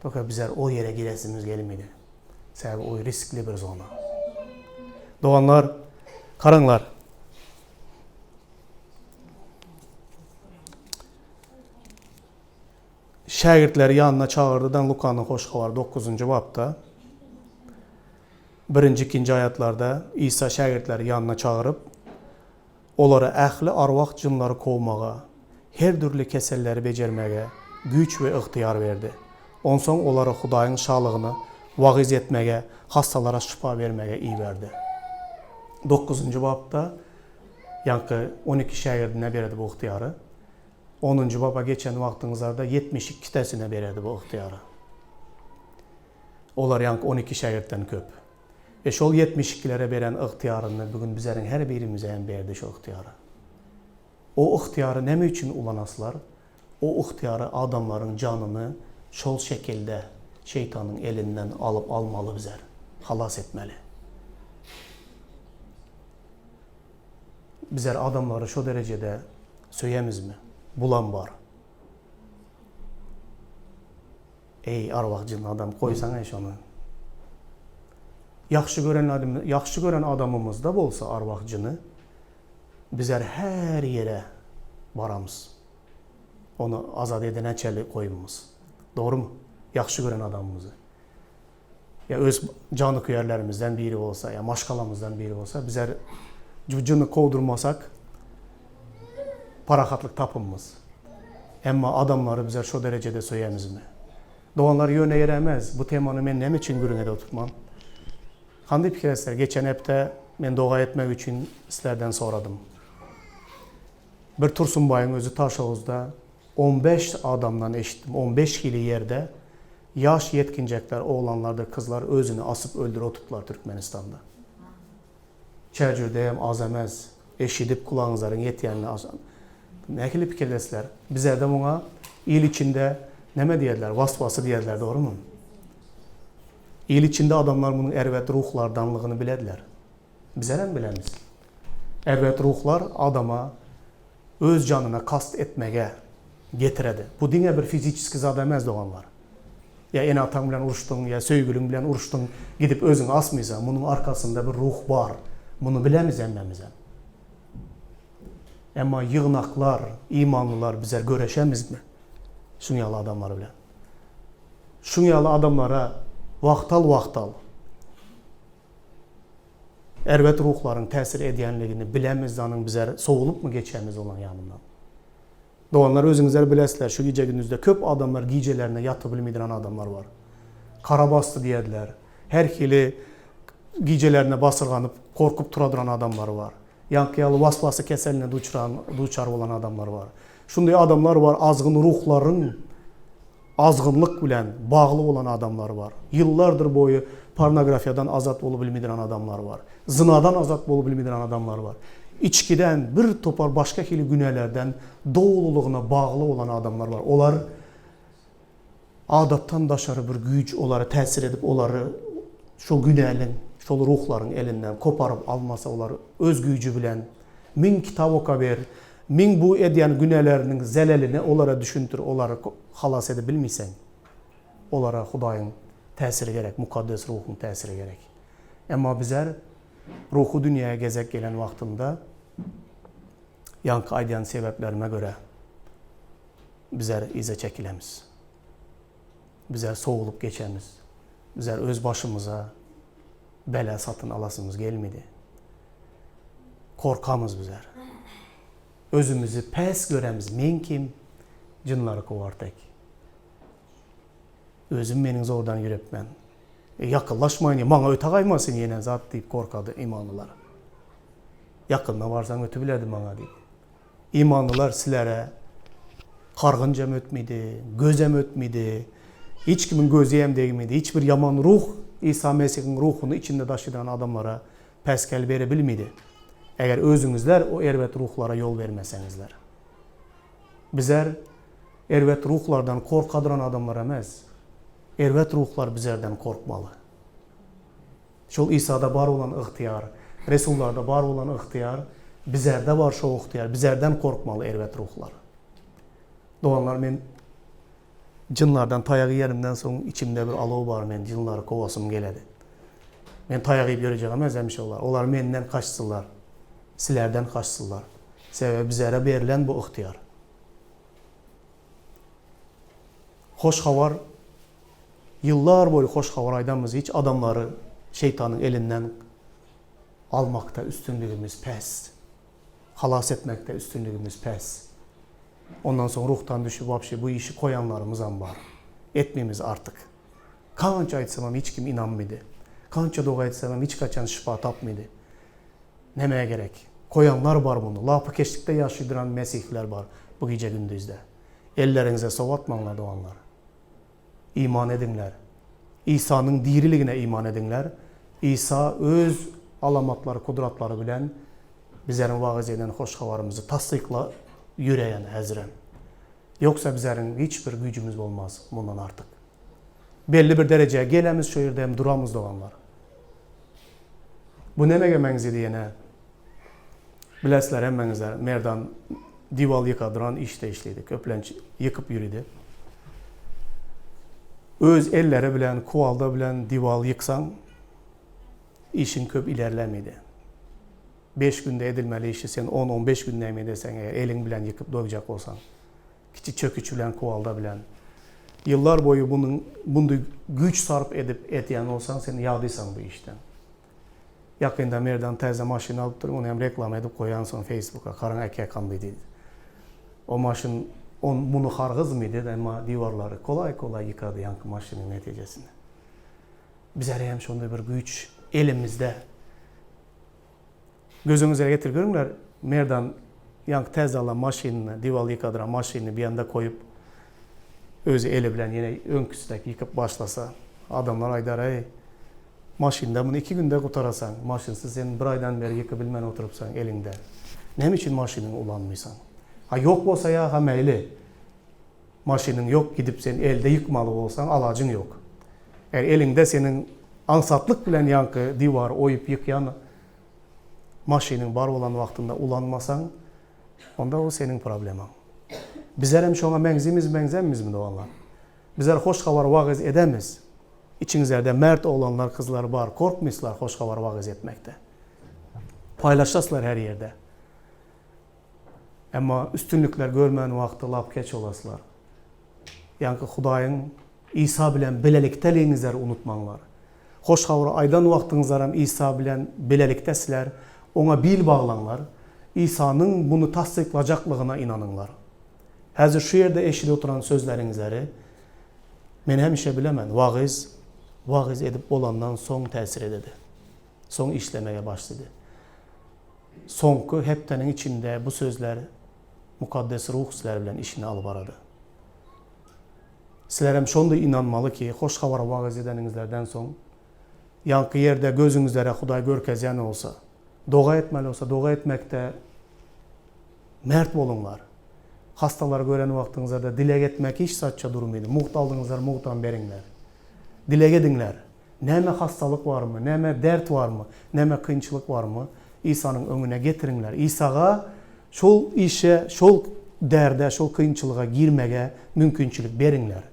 Toka bizler o ýere giresimiz gelmedi. Sebäbi o riskli bir zona. Doganlar, garaňlar. Şägirtleri ýanyna çagyrdy-dan Lukanyň Hoş Habary dokuzynjy bapda, birinji, ikinji aýatlarda Isa şägirtleri ýanyna çagyryp, olara ähli arwah-jynlary kowmaga, her dürli keselleri bejermäge güýç we ygtyýar berdi. Onsoň olary Hudaýyň Şalygyny wagyz etmäge, hassalara şypa bermäge iberdi. Dokuzynjy bapda ýaňky 12 şägirdine berdi bu ygtyýary. Onunjy baba geçen wagtyňyzlarda 72-sine bererdi bu ygtyýary. Olar ýaňky 12 şägirtden köp. We şol 72-lere beren ygtyýaryny bu gün bizleriň her birimize hem berdi şo ygtyýary. O ygtyýary näme üçin ulanaslar? O ygtyýary adamlaryň janyny şol şekilde şeýtanyň elinden alyp almaly bizler. Halas etmeli. Bizler adamlary şo derejede söýemizmi? Bulam bar. Eý, arwah jyn adam, goýsaň-eý şony. Ýagşy gören ýagşy gören adamymyzda bolsa arwah jyny, bizler her ýere baramyz. Ony azat edene çenli goýunmyz. Dogrumy? Ýagşy gören adamymyzy. Ýa öz janyküýerlerimizden biri bolsa, ýa maşgalamyzdan biri bolsa, bizler jyny kowdurmasak, parahatlyk tapynmyz. Emma adamlary bizler şo derejede söýemizmi? Doganlar ýöne ýere emez, bu temany men näme üçin gürrüň edip oturtman? Kandy pikir etsizler, geçen hepde men doga etmek üçin sizlerden soradym. Bir Tursunbaýyň özi Taşoguzda 15 adamdan eşitdim, 15 hili ýerde Ýaş ýetginjekler, oglanlardyr kyzlar özüni asyp öldürip otuplar Türkmenistanda. Çärjewde hem az emez. Eşidip kulagyňyzlaryň ýetýänini az. Nähili pikirde sizler? Bizlerde muňa il içinde neme diýerler? Was-wasy diýerler, dogrumy? Il içinde adamlar munuň erbet ruhlardanlygyny bilediler. Bizler hem bilemiz. Erbet ruhlar adama öz janyna kast etmege getiredi. Bu diňe bir fiziçeski zat emez doganlar. Ýa ene-ataň bilen uruşdyň, ýa söýgüliň bilen uruşdyň, gidip özüňi asmysa, munuň arkasynda bir ruh bar. Muny bilemiz hemmemizem. Emma ýygnaklar, imanlylar bizler göreşemizmi şuň ýaly adamlar bilen? Şuň ýaly adamlara wagtal-wagtal erbet ruhlaryň täsir edýänligini bilemizde anyň bizler sowulypmy geçýämiz olaň ýanyndan? Doganlar özüňizler bilesizler şu gije-gündizde köp adamlar gijelerine ýatybilmeýdran adamlar bar. Kara basdy diýediler. Her hili gijelerine basyrganyp gorkup turadyran adamlar bar. Ýaňky ýaly was-wasy keseline duçran duçar bolan adamlar bar. Şunday adamlar bar azgyn ruhlaryň azgynlyk bilen bagly bolan adamlar bar. Ýyllardyr boýy pornografiýadan azat bolup bilmeýdran adamlar bar. Zynadan azat bolup bilmeýdran adamlar bar. Içgiden, bir topar başga hili günälerden dolulygyna bagly bolan adamlar bar. Olar adatdan daşary bir güýç olara täsir edip olary şo günäniň, şol ruhlaryň elinden koparyp almasa olar öz güýji bilen Miň kitap okaber, miň bu edýän günäleriniň zelelini olara düşündir, olary halas edip bilmeýseň. Olara Hudaýyň täsiri gerek, Mukaddes Ruhuň täsiri gerek. Emma bizler ruhy dünýäge gezek gelen wagtynda, ýaňky aýdýan sebäplerime görä, bizler yza çekilemiz. Bizler sowulyp geçemiz. Bizler öz başymyza bela satyn alasymyz gelmedi. Korkamyz bizler. Özümizi pes göremiz. Men kim? Jynlary kowar tek. Özüm meniň zordan ýürepmen. E, ýakynlaşmaýyn, maňa öte gaýmasyn ýene zat diýip korkady imanlylar. Ýakynyna barsaň ötü bilerdi maňa diýip. Imanlylar silere kargynjam ötmedi, gözem ötmedi, hiç kimiň gözi hem degmedi, hiç bir ýaman ruh Isa Mesihiň ruhuny içinde daşydan adamlara päsgel bere bilmedi. Eger özüňizler o erbet ruhlara ýol bermeseňizler. Bizler erbet ruhlardan korkadyran adamlar emes. Erbet ruhlar bizlerden korkmaly. Şol Isada bar bolan ygtyýar, resullarda bar bolan ygtyýar bizerde bar şo ygtyýar, bizerden korkmaly erbet ruhlar. Doganlar men jynlardan taýak iýenimden soň içimde bir alow bar men jynlary kowasym geledi. Men taýak iýip ýörejek emes hemişe olar. Olar menden kaçsynlar. Silerden kaçsynlar. Sebäbi bizere berlen bu ygtyýar. Hoş habar Ýyllar boýy hoş habar aýdanmyz hiç adamlary şeýtanyň elinden almakda üstünligimiz pes. Halas etmekde üstünligimiz pes. Ondan soň ruhdan düşüp wapşe bu işi koýanlarymyzam bar. Etmimiz artyk. Kança aýtsamam hiç kim ynanmydy. Kança doga etsemem hiç haçan şypa tapmydy. Nämä gerek? Koýanlar bar muny. Lapykeçlikde ýaşaýdyran mesihler bar bu gije gündizde. Elleriňize sowatmaňlar doganlar. Iman ediňler. Isanyň diriligine iman ediňler. Isa öz alamatlary, kudratlary bilen bizleriň wagyz eden hoş habarymyzy tassykla ýöreýän häzirem. Ýogsa bizleriň hiç bir güýjümiz bolmaz mundan artyk. Belli bir derejä gelemiz şo ýerde hem duramyz doganlar. Bu nämege meňzedi ýene? Bilesizler hemmeňizler Merdan diwal ýykadyran işde işledi. Köplenç ýykyp ýüridi. Öz elleri bilen kuwalda bilen diwal ýyksaň işiň köp ilerlemedi. Beş günde edilmeli işi sen on, on beş günde hem edeseň eger eliň bilen ýykyp doýjak bolsaň. Kiçi çöküç bilen kuwalda bilen. Ýyllar boýy bunuň bundy güýç sarp edip etýän bolsaň sen ýadysaň bu işden. Ýakynda Merdan täze maşyn alypdyr, ony hem reklama edip goýansoň Facebooka, Karyň äkäkandy diýdi. O maşyn on muny hargyzmydy, emma diwarlary kolaý-kolaý ýykady ýaňky maşynyň netijesinde. Bizere hem şonday bir güýç elimizde. Gözüňize getirip görüňler, Merdan ýaňky täze alan maşynyny, diwal ýykadyran maşynyny bir ýanda koýup, özi eli bilen ýene öňküsidek ýykyp başlasa, adamlar aýdar, Eý, maşynda muny iki günde gutarasaň, maşynsyz sen bir aýdan beri ýykybilmän oturypsaň eliňde. Näme üçin maşynyňy ulanmaýsaň? Ha ýok bolsa ýa-ha meýli. Maşynyň ýok, gidip sen elde ýykmaly bolsaň, alajyň ýok. Eger eliňde seniň aňsatlyk bilen ýaňky diwary oýup ýykýan maşynyň bar bolan wagtynda ulanmasaň, onda o seniň problemaň. Bizlerem şoňa meňzimiz meňzemmizmi doganlar? Bizler hoş habar wagyz edemiz. Içiňizlerde mert oglanlar kyzlar bar, korkmyslar hoş habar wagyz etmekde. Paýlaşaslar her ýerde. Emma üstünlikler görmän wagty lapykeç bolaslar. Ýaňky Hudaýyň Isa bilen bilelikdeligiňizleri unutmaňlar. Hoş Habary aýdan wagtyňyzlaram Isa bilen bilelikde sizler Oňa bil baglaňlar, Isanyň muny tassyklajaklygyna ynanyňlar. Häzir şu ýerde eşidip oturan sözleriňizleri men hemişe bilemen, wagyz wagyz edip bolandan soň täsir ededi. Soň işlemege başlady. Soňky hepdeniň içinde bu sözler Mukaddes Ruh sizler bilen işini alyp barady. Sizlerem şonda ynanmaly ki, Hoş Habary wagyz edeniňizlerden soň, ýaňky ýerde gözüňizlere Hudaý görkezýän bolsa, doga etmeli bolsa, doga etmekde mert boluňlar. Hassalary gören wagtyňyzlarda dileg etmek hiç zatça durmydy. Mugt aldyňyzlar, mugtam beriňler. Dileg ediňler. Näme hassalyk barmy, näme dert barmy, näme kynçylyk barmy, Isanyň öňüne getiriňler. Isaga şol işe, şol derde, şol kynçylyga girmege mümkinçilik beriňler.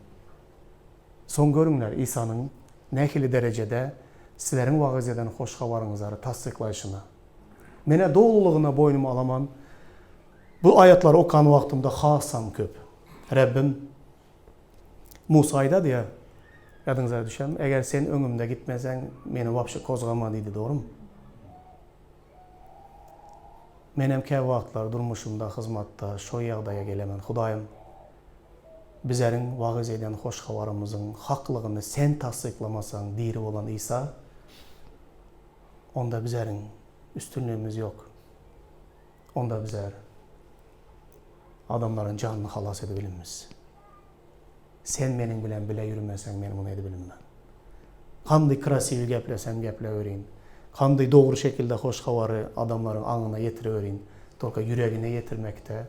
Soň görüňler, Isanyň nähili derejede sizleriň wagyz eden hoş habaryňyzary tassyklaýşyny. Men-ä dolulygyna boýnuma alaman, bu aýatlary okan wagtymda hasam köp, Rebbim, Musa aýdady ýa, ýadyňyza düşenmi, Eger sen öňümde gitmeseň, meni wapşe kozgama diýdi, dogrumy? Menem käwagtlar durmuşymda, hyzmatda şo ýagdaýa gelemen, Hudaýym, bizeriň wagyz edýän hoş habarymyzyň haklygyny Sen tassyklamasaň, diri bolan Isa, onda bizeriň üstünligimiz ýok. Onda bizler adamlaryň janyny halas edibilinmiz. Sen meniň bilen bile ýürmeseň men muny edibilinmen. Kandy krasiwi geplesem gepläwerin. Kandy dogry şekilde hoş habary adamlaryň aňyna ýetirewerin. Tolka ýüregine ýetirmekde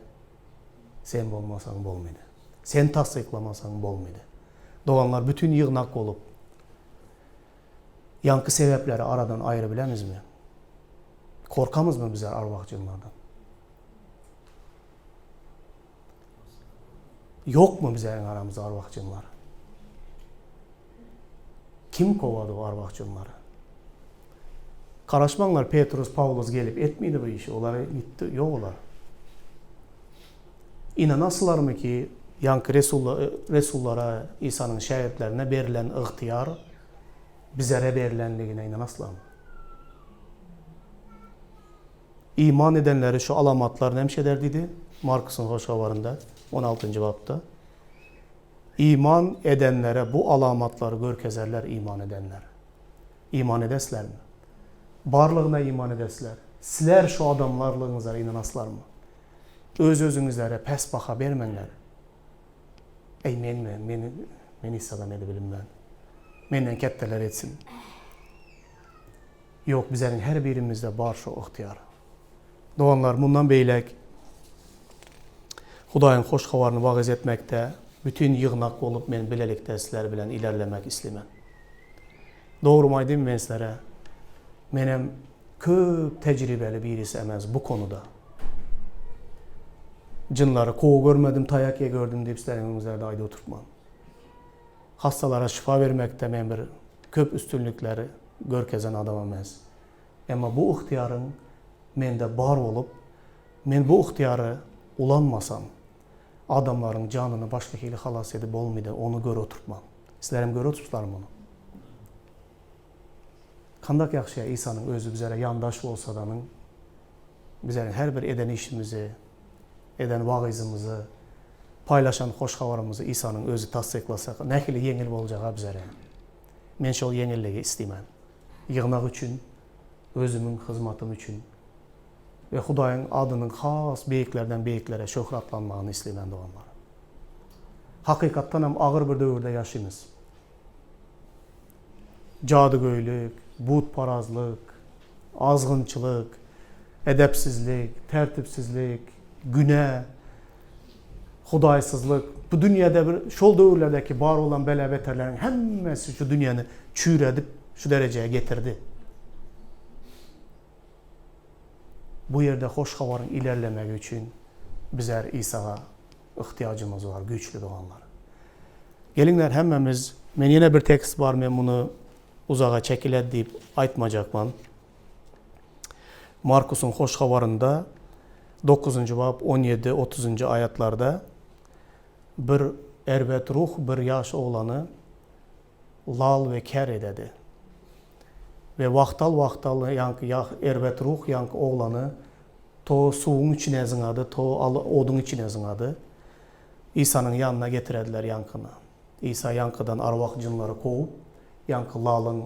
sen bolmasaň bolmydy. Sen tassyklamasaň bolmydy. Doganlar bütin ýygnak bolup ýaňky sebäpleri aradan aýyrybilemizmi? Korkamyzmy bizler arwah-jynlardan? Ýokmy bizleriň aramyzda arwah-jynlar? Kim kowady bu arwah-jynlary? Garaşmaňlar Petrus, Pawlus gelip etmedi bu işi, olar gitdi, ýok olar. Inanasylarmy ki, ýaňky resullara, Isanyň şägirtlerine berlen ygtyýar bizlere berlenligine inanaslarmy? Iman edenleri şu alamatlar nämiş eder diýdi? Markusyň Hoş Habarynda, on altynjy bapda. Iman edenlere bu alamatlary görkezerler iman edenler. Iman edeslermi? Barlygyna iman edesler. Sizler şu adamlarlygyňyzlara inanaslarmy? Öz-özüňizlere pes baha bermeňler. Eý menmi? Men men Isadan edibilinmen. Menden ketdeler etsin. Ýok, bizleriň her birimizde bar şo ygtyýar. Doganlar, mundan beýläk Hudaýyň hoş habaryny wagyz etmekde bütin ýygnak bolup men bilelikde sizler bilen ilerlemek islemen. Dogrymy aýdayyn men sizlere, menem köp tejribeli birisi emes bu konuda. Jynlary gowy görmedim, taýak ýe gördüm diýip sizleriň öňüňizlerde aýdyp oturtman. Hassalara şypa bermekde men bir köp üstünlikleri görkezen adam emes. Emma bu ygtyýaryň mende bar bolup, men bu ygtyýary ulanmasam, adamlaryň janyny başga hili halas edip bolmydy, ony görüp oturtman. Sizlerem görüp oturpsyzlarmy muny? Kandak ýagşy Isanyň özi bizlere ýandaş bolsadanyň, bizleriň her bir eden işimizi, eden wagyzymyzy, paýlaşan hoş habarymyzy Isanyň özi tassyklasa, nähili ýeňil boljaga bizlere. Men şol ýeňilligi isleýmen. Ýygnak üçin, özümiň hyzmatym üçin we Hudaýyň adynyň has beýiklerden beýiklere şöhratlanmagyny isleýmen doganlar. Hakykatdan hem agyr bir döwürde ýaşymyz. Jadygöýlik, butparazlyk, azgynçylyk, edepsizlik, tertipsizlik, günä, hudaýsyzlyk, bu dünýäde bir şol döwürlerdäki bar bolan bela-beterleriň hemmesi şu dünýäni çüýredip şu derejä getirdi. Bu ýerde hoş habaryň ilerlemegi üçin bizler Isaga yhtyýajymyz bar, güýçli doganlar. Geliňler hemmämiz, men ýene bir tekst bar, men muny uzaga çekiled diýip aýtmajakman. Markusyň hoş habarynda. Dokuzynjy bap on ýedi, otuzynjy aýatlarda bir erbet ruh bir ýaş oglany lal we ker ededi. We wagtal-wagtal ýaňky erbet ruh ýaňky oglany to suwuň içine zyňady, to oduň içine zyňady. Isanyň ýanyna getirediler ýaňkyny. Isa ýaňkydan arwah jynlary kowup, ýaňky lalyň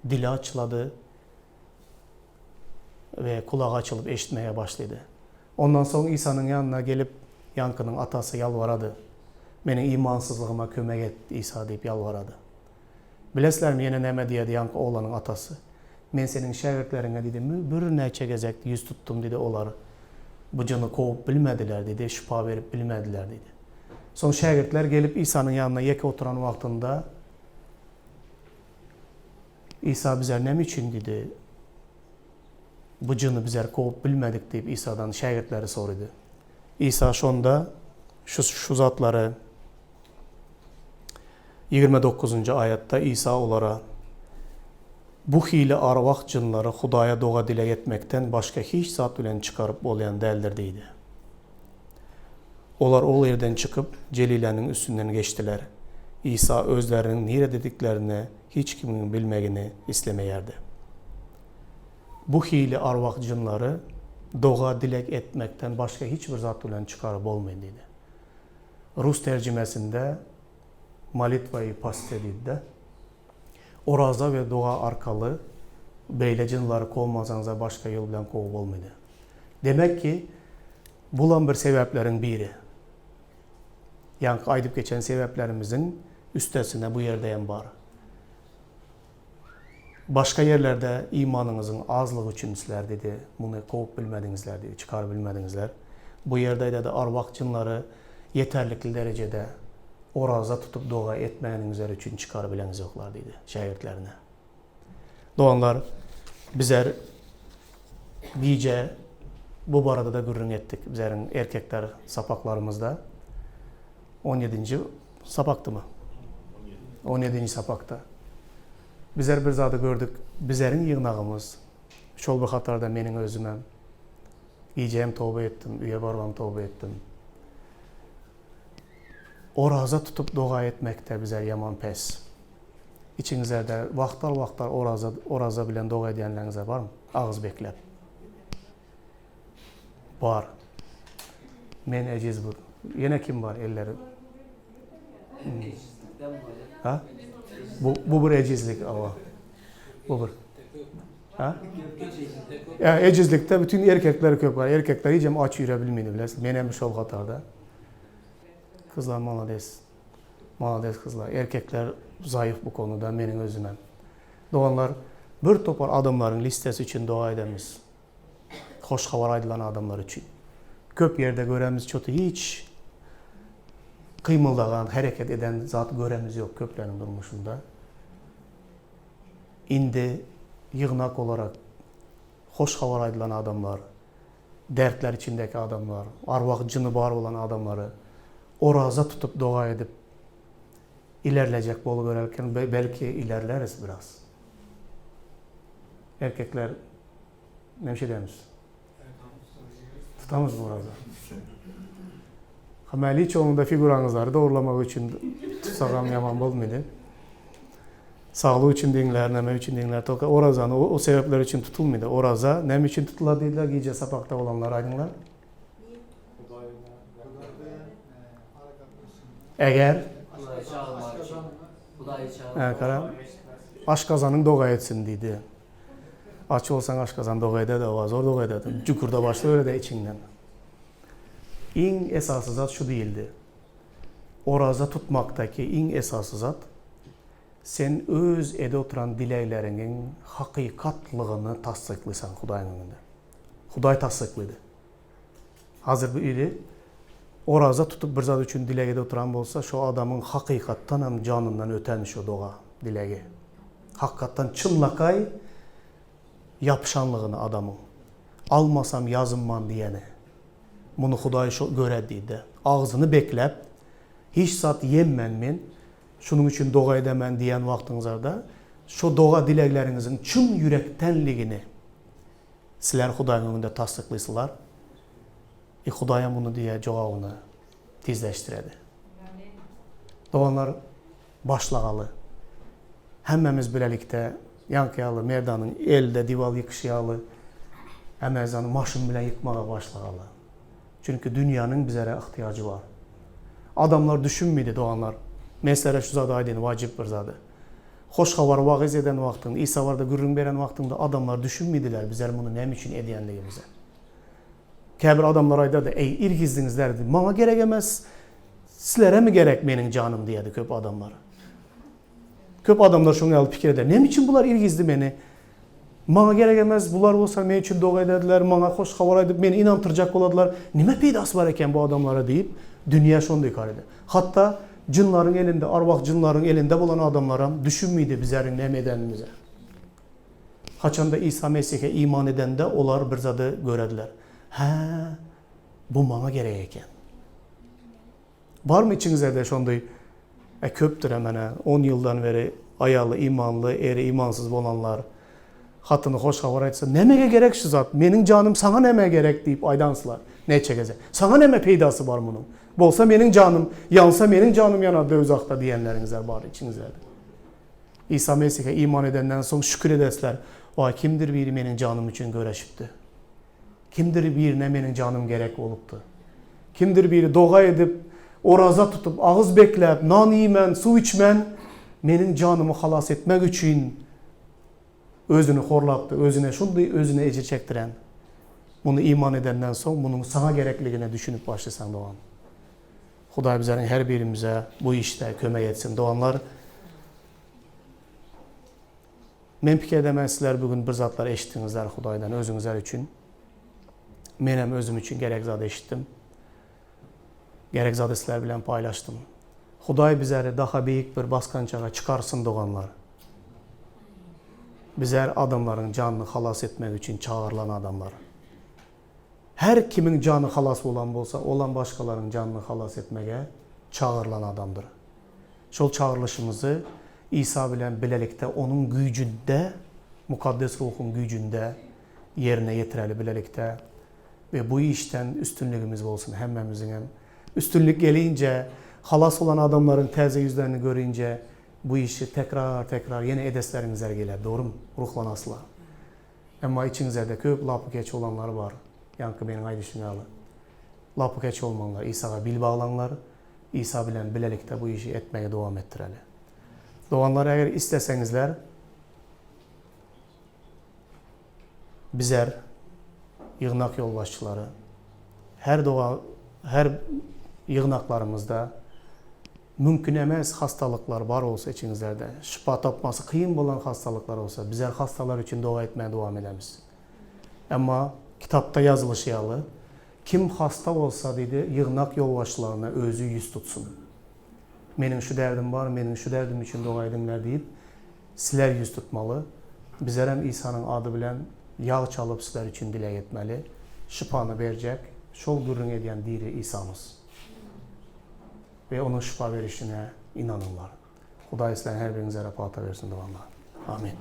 dili açylady we kulagy açylyp eşitmege başlady. Ondan soň Isanyň ýanyna gelip, ýaňkynyň atasy ýalbarady. Meniň imansyzlygyma kömek et, Isa diýip ýalbarady. Bilesizlermi, ýene näme diýedi ýaňky oglanyň atasy? Men seniň şägirtleriňe diýdi, birnäçe gezek ýüz tutdum diýdi, olar bu jyny kowup bilmediler diýdi, şypa berip bilmediler diýdi. Soň şägirtler gelip Isanyň ýanynda ýeke oturan wagtynda, Isa bize näme üçin diýdi, bu jyny bizler kowup bilmedik diýip Isadan şägirtleri sorady. Isa şonda şu şu zatlary 29-njy aýatda Isa olara, Bu hili arwah jynlary Hudaýa doga-dileg etmekden başga hiç zat bilen çykaryp bolýan däldir diýdi. Olar ol ýerden çykyp, Jeliläniň üstünden geçdiler. Isa özleriniň niredediklerini hiç kimiň bilmegini islemeýärdi. Bu hili arwah jynlary doga-dileg etmekden başga hiç bir zat bilen çykaryp bolmaýar diýdi. Rus terjimesinde molitwa i poste diýdi-de. Oraza we doga arkaly beýle jynlary kowmasaňyza başga ýol bilen kowup bolmaýdy. Demek ki, bulam bir sebäpleriň biri. Ýaňky aýdyp geçen sebäplerimiziň üstesine bu ýerde hem bar. Başga ýerlerde imanyňyzyň azlygy üçin sizler diýdi, muny kowup bilmediňizler diýdi, çykaryp bilmediňizler. Bu ýerde aýdady, arwah jynlary ýeterlikli derejede oraza tutup doga etmäniňizler üçin çykaryp bileňizoklar diýdi şägirtlerine. Doganlar, bizer gije bu barada-da gürrüň etdik bizeriň erkekler sapaklarymyzda. On ýedinji sapakdymy? On ýedinji sapakda. Bizler bir zady gördük, bizleriň ýygnagymyz, şol bir hatarda meniň özümem, gije hem toba etdim, öýe barybam toba etdim. Oraza tutup doga etmekde bizler ýaman pes. Içiňizlerde wagtal-wagtal oraza, oraza bilen doga edýänleriňizler barmy? Agyz bekläp. Bar. Men ejiz bu. Ýene kim bar elleri? Ha? Bu, bu bir ejizlik awa. Bu bir. Ha? Ya ejizlikde bütün erkekler köp var. Erkekler hiç hem aç ýüre bilmeýär bilesiz. Men hem şol hatarda. Kızlar malades. Malades kızlar. Erkekler zayıf bu konuda meniň özüm hem. Doganlar bir topar adamlaryň listesi üçin doga edemiz. Hoş habar aýdylan adamlar üçin. Köp ýerde göremiz çoty hiç gymyldagan, hereket eden zat göremiz ýok köpleriniň durmuşynda. Indi ýygnak olarak hoş habar aýdylan adamlar, dertler içindäki adamlar, arwah jyny bar bolan adamlary oraza tutup doga edip ilerlejek bolubererken belki ilerläris biraz. Erkekler näme edemiz? Tutamyzmy oraza? Hamaly hiç oňunda figuraňyzlary dogurlamak üçin tutsagam ýaman bolmady. Saglyk üçin diňlär, näme üçin diňlär, tolka orazany o, o sebäpler üçin tutulmady. Oraza näme üçin tutular diýdiler, gije sapakda bolanlar aýdyňlar. Eger Aşgazanyň doga etsin diýdi. Aç bolsaň aşgazan doga eder-de, oba zor doga eder. Jükürde başlaber-de içiňden. Iň esasy zat şu diýildi. Oraza tutmakdaky iň esasy zat, sen öz ede oturan dilegleriňiň hakykatlygyny tassyklysaň Hudaýyň öňünde. Hudaý tassyklydy. Hazir biri oraza tutup bir zat üçin dileg edip oturan bolsa, şo adamyň hakykatdan hem janyndan öten şo doga, dilegi. Hakykatdan çynlakaý ýapyşanlygyny adamyň. Almasam ýazynman diýeni. Muny Hudaý şo göre diýdi. Agzyny bekläp, hiç zat ýemmen men, şunuň üçin doga edemen diýen wagtyňyzarda, şo doga dilegleriňiziň çyn ýürekdenligini Sizler Hudaýyň öňünde tassyklysylar. I Hudaýam muny diýýär jogabyny tizleşdiredi. Doganlar başlagaly. Hemmämiz bilelikde ýaňky ýaly Merdanyň elde diwal ýykyşy ýaly Amazony maşyn bilen ýykmaga başlagaly. Çünki dünýäniň bizere yhtyýajy bar. Adamlar düşünmedi doganlar. Men sizlere şu zady aýdyn wajyp bir zady. Hoş habary wagyz eden wagtyň, Isa barada gürrüň beren wagtyňda adamlar düşünmediler bizler muny näme üçin edýänligimize. Käbir adamlar aýdardy, Eý, irgizdiňizler, maňa gerek emes, sizleremi gerek meniň janym diýerdi köp adamlar. Köp adamlar şoň ýaly pikir eder. Näme üçin bular irgizdi meni? Maňa gerek emes, bular bolsa men üçin doga ederdiler, maňa hoş habar aýdyp, meni ynantyrjak bolardylar. Nime peýdasy bar eken bu adamlara diýip, dünýä şonda ykrar eder. Hatda jynlaryň elinde, arwah jynlaryň elinde bolan adamlaram düşünmidi bizleriň näme edenimize. Haçanda Isa Mesihe iman edende olar bir zady görediler. Hä, bu maňa gerek eken. Barmy içiňizlerde şonday e köpdür hemene on ýyldan beri aýaly imanly eri imansyz bolanlar hatyny hoş habar aýtsa nämege gerek şu zat meniň janym saňa nämä gerek diýip aýdansylar näçe gezek saňa näme peýdasy bar munuň bolsa meniň janym ýansa meniň janym ýanar döwzahda diýenleriňizler bar içiňizlerde Isa Mesihe iman edenden soň şükür edersler waý kimdir biri meniň janym üçin göreşipdi. Kimdir birine meniň janym gerek bolupdy. Kimdir biri doga edip, oraza tutup, agyz bekläp, nan iýmän, suw içmän, meniň janymy halas etmek üçin özüni horlapdy, özüne şundy özüne ejir çekdiren. Muny iman edenden soň, munuň saňa gerekligine düşünip başlasaň dogan. Hudaý bizleriň her birimize bu işde kömek etsin. Doganlar, Men pikir edemen sizler bu gün bir zatlar eşitdiňizler Hudaýdan özüňizler üçin. Menem özüm üçin gerek zat eşitdim. Gerek zady sizler bilen paýlaşdym. Hudaý bizleri daha beýik bir basgançaga çykarsyn doganlar. Bizler adamlaryň janyny halas etmek üçin çagyrylan adamlar. Her kimiň jany halas bolan bolsa, olam başgalaryň janyny halas etmege çagyrylan adamdyr. Şol çagyrylyşymyzy Isa bilen bilelikde Onuň güýjünde, Mukaddes Ruhuň güýjünde ýerine ýetireli bilelikde we bu işden üstünligimiz bolsun hemmämiziňem. Üstünlik gelinje, halas bolan adamlaryň täze ýüzlerini görinje bu işi tekrar-tekrar ýene edesleriňizler geler, dogrymy? Ruhlanaslar. Emma içiňizede köp lapykeç bolanlar bar, ýaňky meniň aýdyşym ýaly. Lapykeç bolmaňlar, Isaga bil baglaňlar, Isa bilen bilelikde bu işi etmegi dowam etdireli. Doganlar, eger isleseňizler, bizer, ýygnak ýolbaşçylary, her doga, her ýygnaklarymyzda mümkin emes hastalyklar bar bolsa içiňizlerde, şypa tapmasy kyn bolan hastalyklar bolsa, bizer hastalar üçin doga etmäge dowam edemiz. Emma kitapda ýazylyşy ýaly, Kim hasta bolsa, diýdi, ýygnak ýolbaşçylaryna özi ýüz tutsun. Meniň şu derdim bar, meniň şu derdim üçin doga ediňler diýip, sizler ýüz tutmaly. Bizlerem Isanyň ady bilen ýag çalyp sizler üçin dileg etmeli. Şypany berjek, şol gürrüň edýän diri Isamyz. We Onuň şypa berişine ynanyňlar. Hudaý sizleriň her biriňize pata bersin doganlar. Amin.